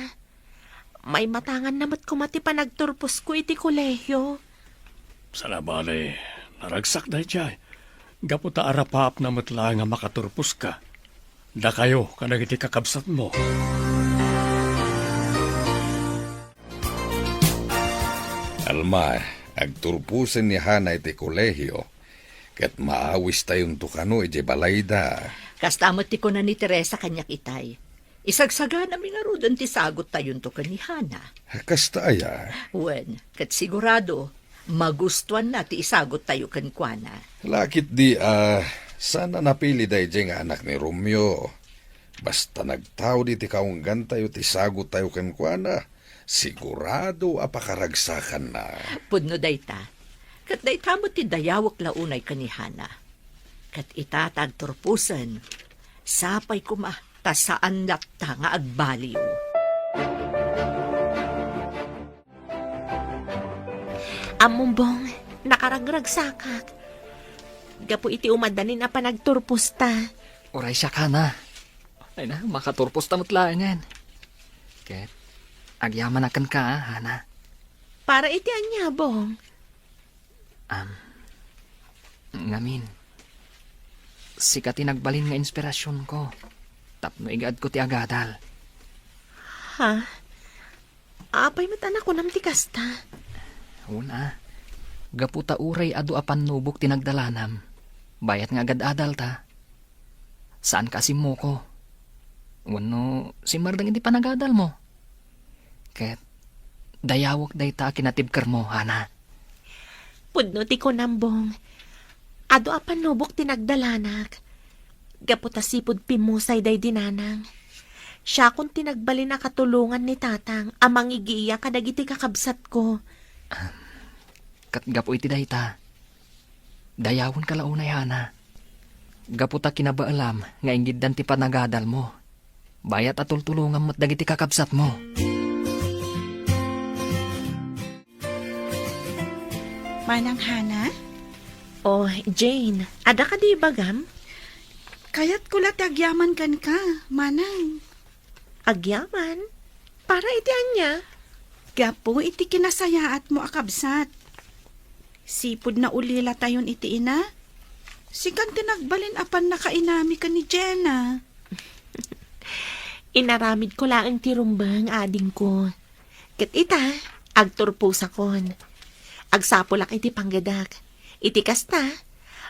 Maimatanganna met koma ti panagturposko iti kolehio. Saan a bale, naragsak daydiay. Gapu ta arapaapna met laeng a makaturposka. Dakayo kadagiti kakabsatmo. Alma, agturposen ni Hana iti kolehio, ket maawistayonto kano idiay balayda. Kasta met ti kuna ni Teresa kaniak itay. Isagsaganami ngaruden ti sagottayonto ken ni Hana. Kasta aya? Wen, ket sigurado, magustuanna ti isagottayo kenkuana. Lakit di a, saan a napili daydiay nga anak ni Romeo. Basta nagtaud iti kaunggantayo ti sagottayo kenkuana, sigurado a pakaragsakanna. Pudno dayta. Ket dayta met ti dayawek la unay ken ni Hana. Ket ita ta agturposen, sapay koma ta saan latta nga agbaliw. Ammom, Bong, nakaragragsakak. Gapu iti umadanin a panagturposta. Uray siak, Hana. Ay na, makaturpos ta met laengen. Ket, agyamanak kenka, a, Hana. Para iti ania, Bong? Am, ngamin, sika ti nagbalin nga inspirasionko tapno igaedko ti agadal. Ha? Apay met a nakunam ti kasta? Wen a, gapu ta uray adu a pannubok ti nagdalanam, bayat nga agad-adalta. Saanka a simmoko. Wenno simmardeng iti panagadalmo. Ket dayawek dayta a kinatibkermo, Hana. Pudno ti kunam, Bong. Adu a pannubok ti nagdalanak. Gapu ta sipud pimmusay daydi nanang. Siakon ti nagbalin a katulongan ni tatang a mangigiya kadagiti kakabsatko. Ket gapu iti dayta, dayawenka la unay, Hana. Gapu ta kinabaelam nga ingiddan ti panagadalmo. Bayat a tultulongam met dagiti kakabsatmo. Manang Hana? Oh, Jane, adda kadi ibagam? Kayatko la ti agyaman kenka, Manang. Agyaman? Para iti ania? Gapu iti kinasayaatmo a kabsat. Sipud naulilatayon iti ina, sikan ti nagbalin a pannakainami ken ni Jenna. Inaramidko laeng ti rumbeng, adingko. Ket ita, agturposakon. Agsapulak iti panggedak. Iti kasta,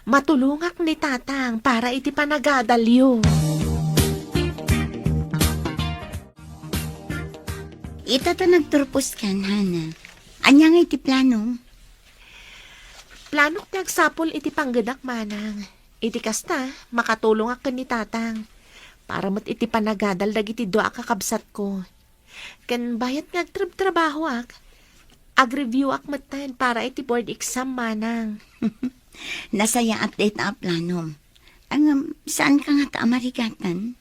matulongak ni tatang para iti panagadalyo. Ita ta nagturposkan, Hana. Ania ngay ti planom? Planok ti agsapul iti panggedak, Manang. Iti kasta, makatulongak ken ni tatang. Para met iti panagadal dagiti dua a kakabsatko. Ken bayat nga agtrabtrabahoak, agreviewak metten para iti board exam, Manang. Nasayaat dayta a planom. Ngem, saanka ngata a marigatan?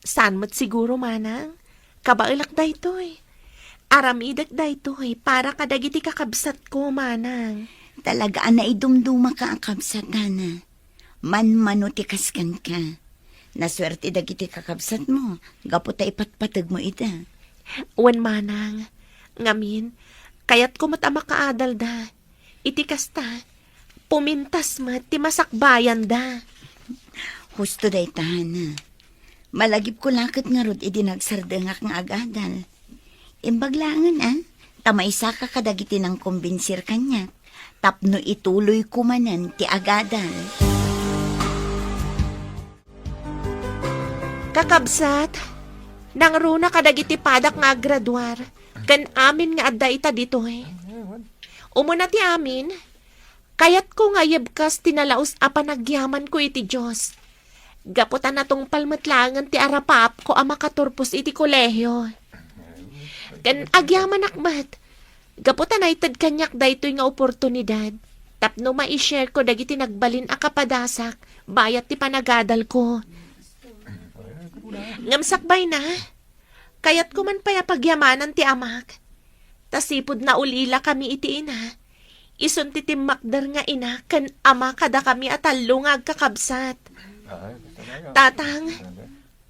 Saan met siguro, Manang. Kabaelak daytoy. Aramidek daytoy para kadagiti kakabsatko, Manang. Talaga a naidumdumaka a kabsat, Hana. Manmano ti kas kenka. Nasuerte dagiti kakabsatmo gapu ta ipatpategmo ida. Wen, Manang. Ngamin, kayatko met a makaadalda. Iti kasta, pumintas met ti masakbayanda. Husto dayta, Hana. Malagipko la ket ngarud idi nagsardengak nga agadal. Imbag laengen, a, ta maisaka kadagiti nangkombinsir kaniak tapno ituloyko manen ti agadal. Kakabsat, nangruna kadagiti padak nga aggraduar, ken amin nga adda ita ditoy. Umuna ti amin, kayatko nga ayabkas ti nalaus a panagyamanko iti Dios. Gapu ta natungpal met laengen ti arapaapko a makaturpos iti kolehio. Ken agyamanak met, gapu ta naited kaniak daytoy nga oportunidad tapno mai-shareko dagiti nagbalin a kapadasak bayat ti panagadalko. Ngem sakbayna, kayatko man pay a pagyamanan ti amak. Ta sipud naulilakami iti ina, isun ti timmakder nga ina ken ama kadakami a tallo nga agkakabsat. Tatang,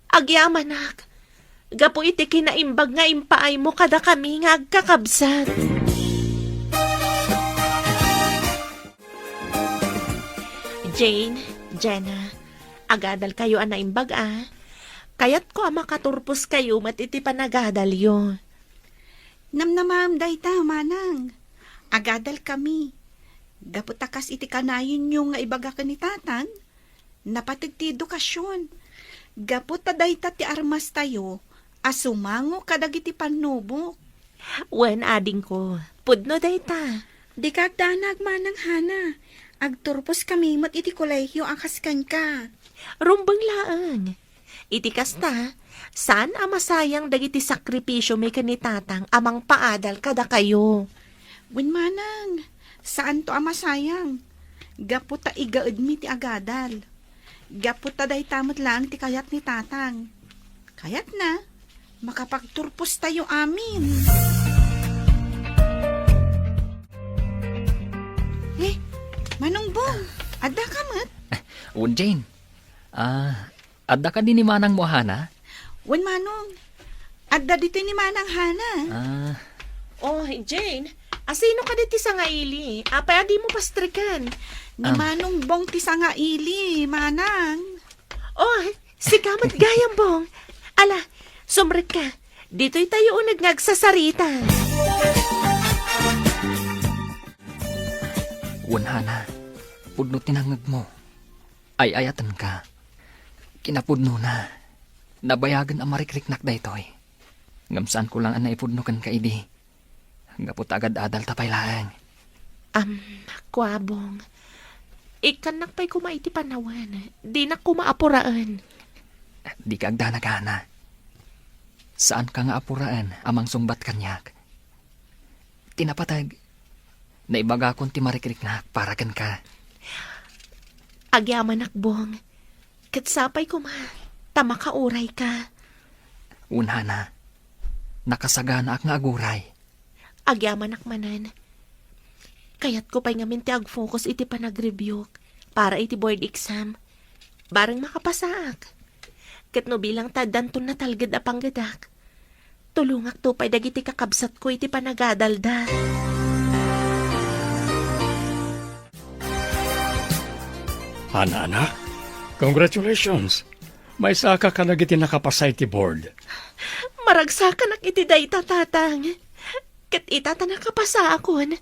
agyamanak, gapu iti kinaimbag nga impaaymo kadakami nga agkakabsat. Jane, Jenna, agadalkayo a naimbag a. Kayatko a makaturposkayo met iti panagadalyo. Namnamaem dayta, Manang. Agadalkami. Gapu ta kas iti kanayonyo nga ibaga ken ni Tatang, napateg ti edukasion. Gapu ta dayta ti armastayo a sumango kadagiti pannubok. Wen, adingko, pudno dayta. Dika agdanag, Manang Hana. Agturposkami met iti kolehio a kas kenka. Rumbeng laeng. Iti kasta, saan a masayang dagiti sakripisiomi ken ni Tatang a mangpaadal kadakayo. Wen, Manang, saanto a masayang. Gapu ta igaedmi ti agadal. Gapu ta dayta met laeng ti kayat ni Tatang. Kayatna, makapagturpostayo amin. Eh, Manong Bong, adda ka met? Wen, Jane. Ah, adda kadi ni manangmo a Hana? Wen, Manong. Adda ditoy ni Manang Hana. Ah. Oh, Jane, asino kadi ti sangaili? Apay a dimo pastreken? Ni Ah. Manong Bong ti sangaili, Manang. Oh, sika met gayam, Bong. Ala, sumrekka. Ditoy tayo uneg nga agsasarita. Wen, Hana, pudno ti nangngegmo. Ay-ayatenka. Kinapudnona, nabayagen a marikriknak daytoy. Ngem saanko lang a naipudno kenka idi. Gapu ta agad-adalta pay laeng. Am, kua, Bong. Ikkannak pay koma iti panawen. Dinak koma apuraen. Dika agdanag, Hana. Saanka nga apuraen a mangsungbat kaniak. Ti napateg, naibagakon ti marikriknak para kenka. Agyamanak, Bong. Ket sapay koma, ta makaurayka. Wen, Hana, nakasaganaak nga aguray. Agyamanak manen. Kayatko pay ngamin ti agfocus iti panagrebuke para iti board exam. Bareng makapasaak. Ket no bilang ta addanton natalged a panggedak, tulongakto pay dagiti kakabsatko iti panagadalda. Hana, anak, congratulations! Maysaka kadagiti nakapasa iti board. Maragsakanak iti dayta, Tatang. Ket ita ta nakapasaakon,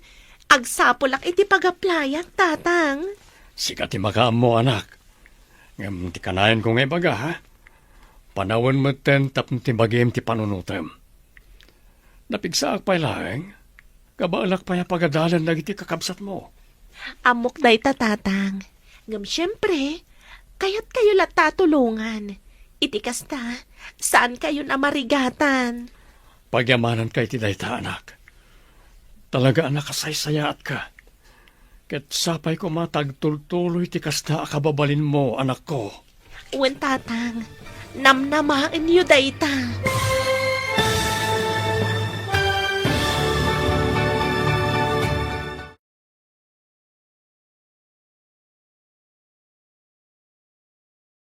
agsapulak iti pag-applyak, Tatang. Sika ti makaammo, anak. Ngem ti kanayanko nga ibaga, ha? Panawen metten tapno ti bagim ti panunotem. Napigsaak pay laeng, kabaelak pay a pagadalen dagiti kakabsatmo. Ammok dayta, Tatang. Ngem siempre, kayatkayo latta a tulongan. Iti kasta, saankayon a marigatan. Pagyamananka iti dayta, anak. Talaga a nakasaysayaatka. Ket sapay koma ta agtultuloy ti kasta a kababalinmo, anakko. Wen, Tatang, namnamaenyo dayta.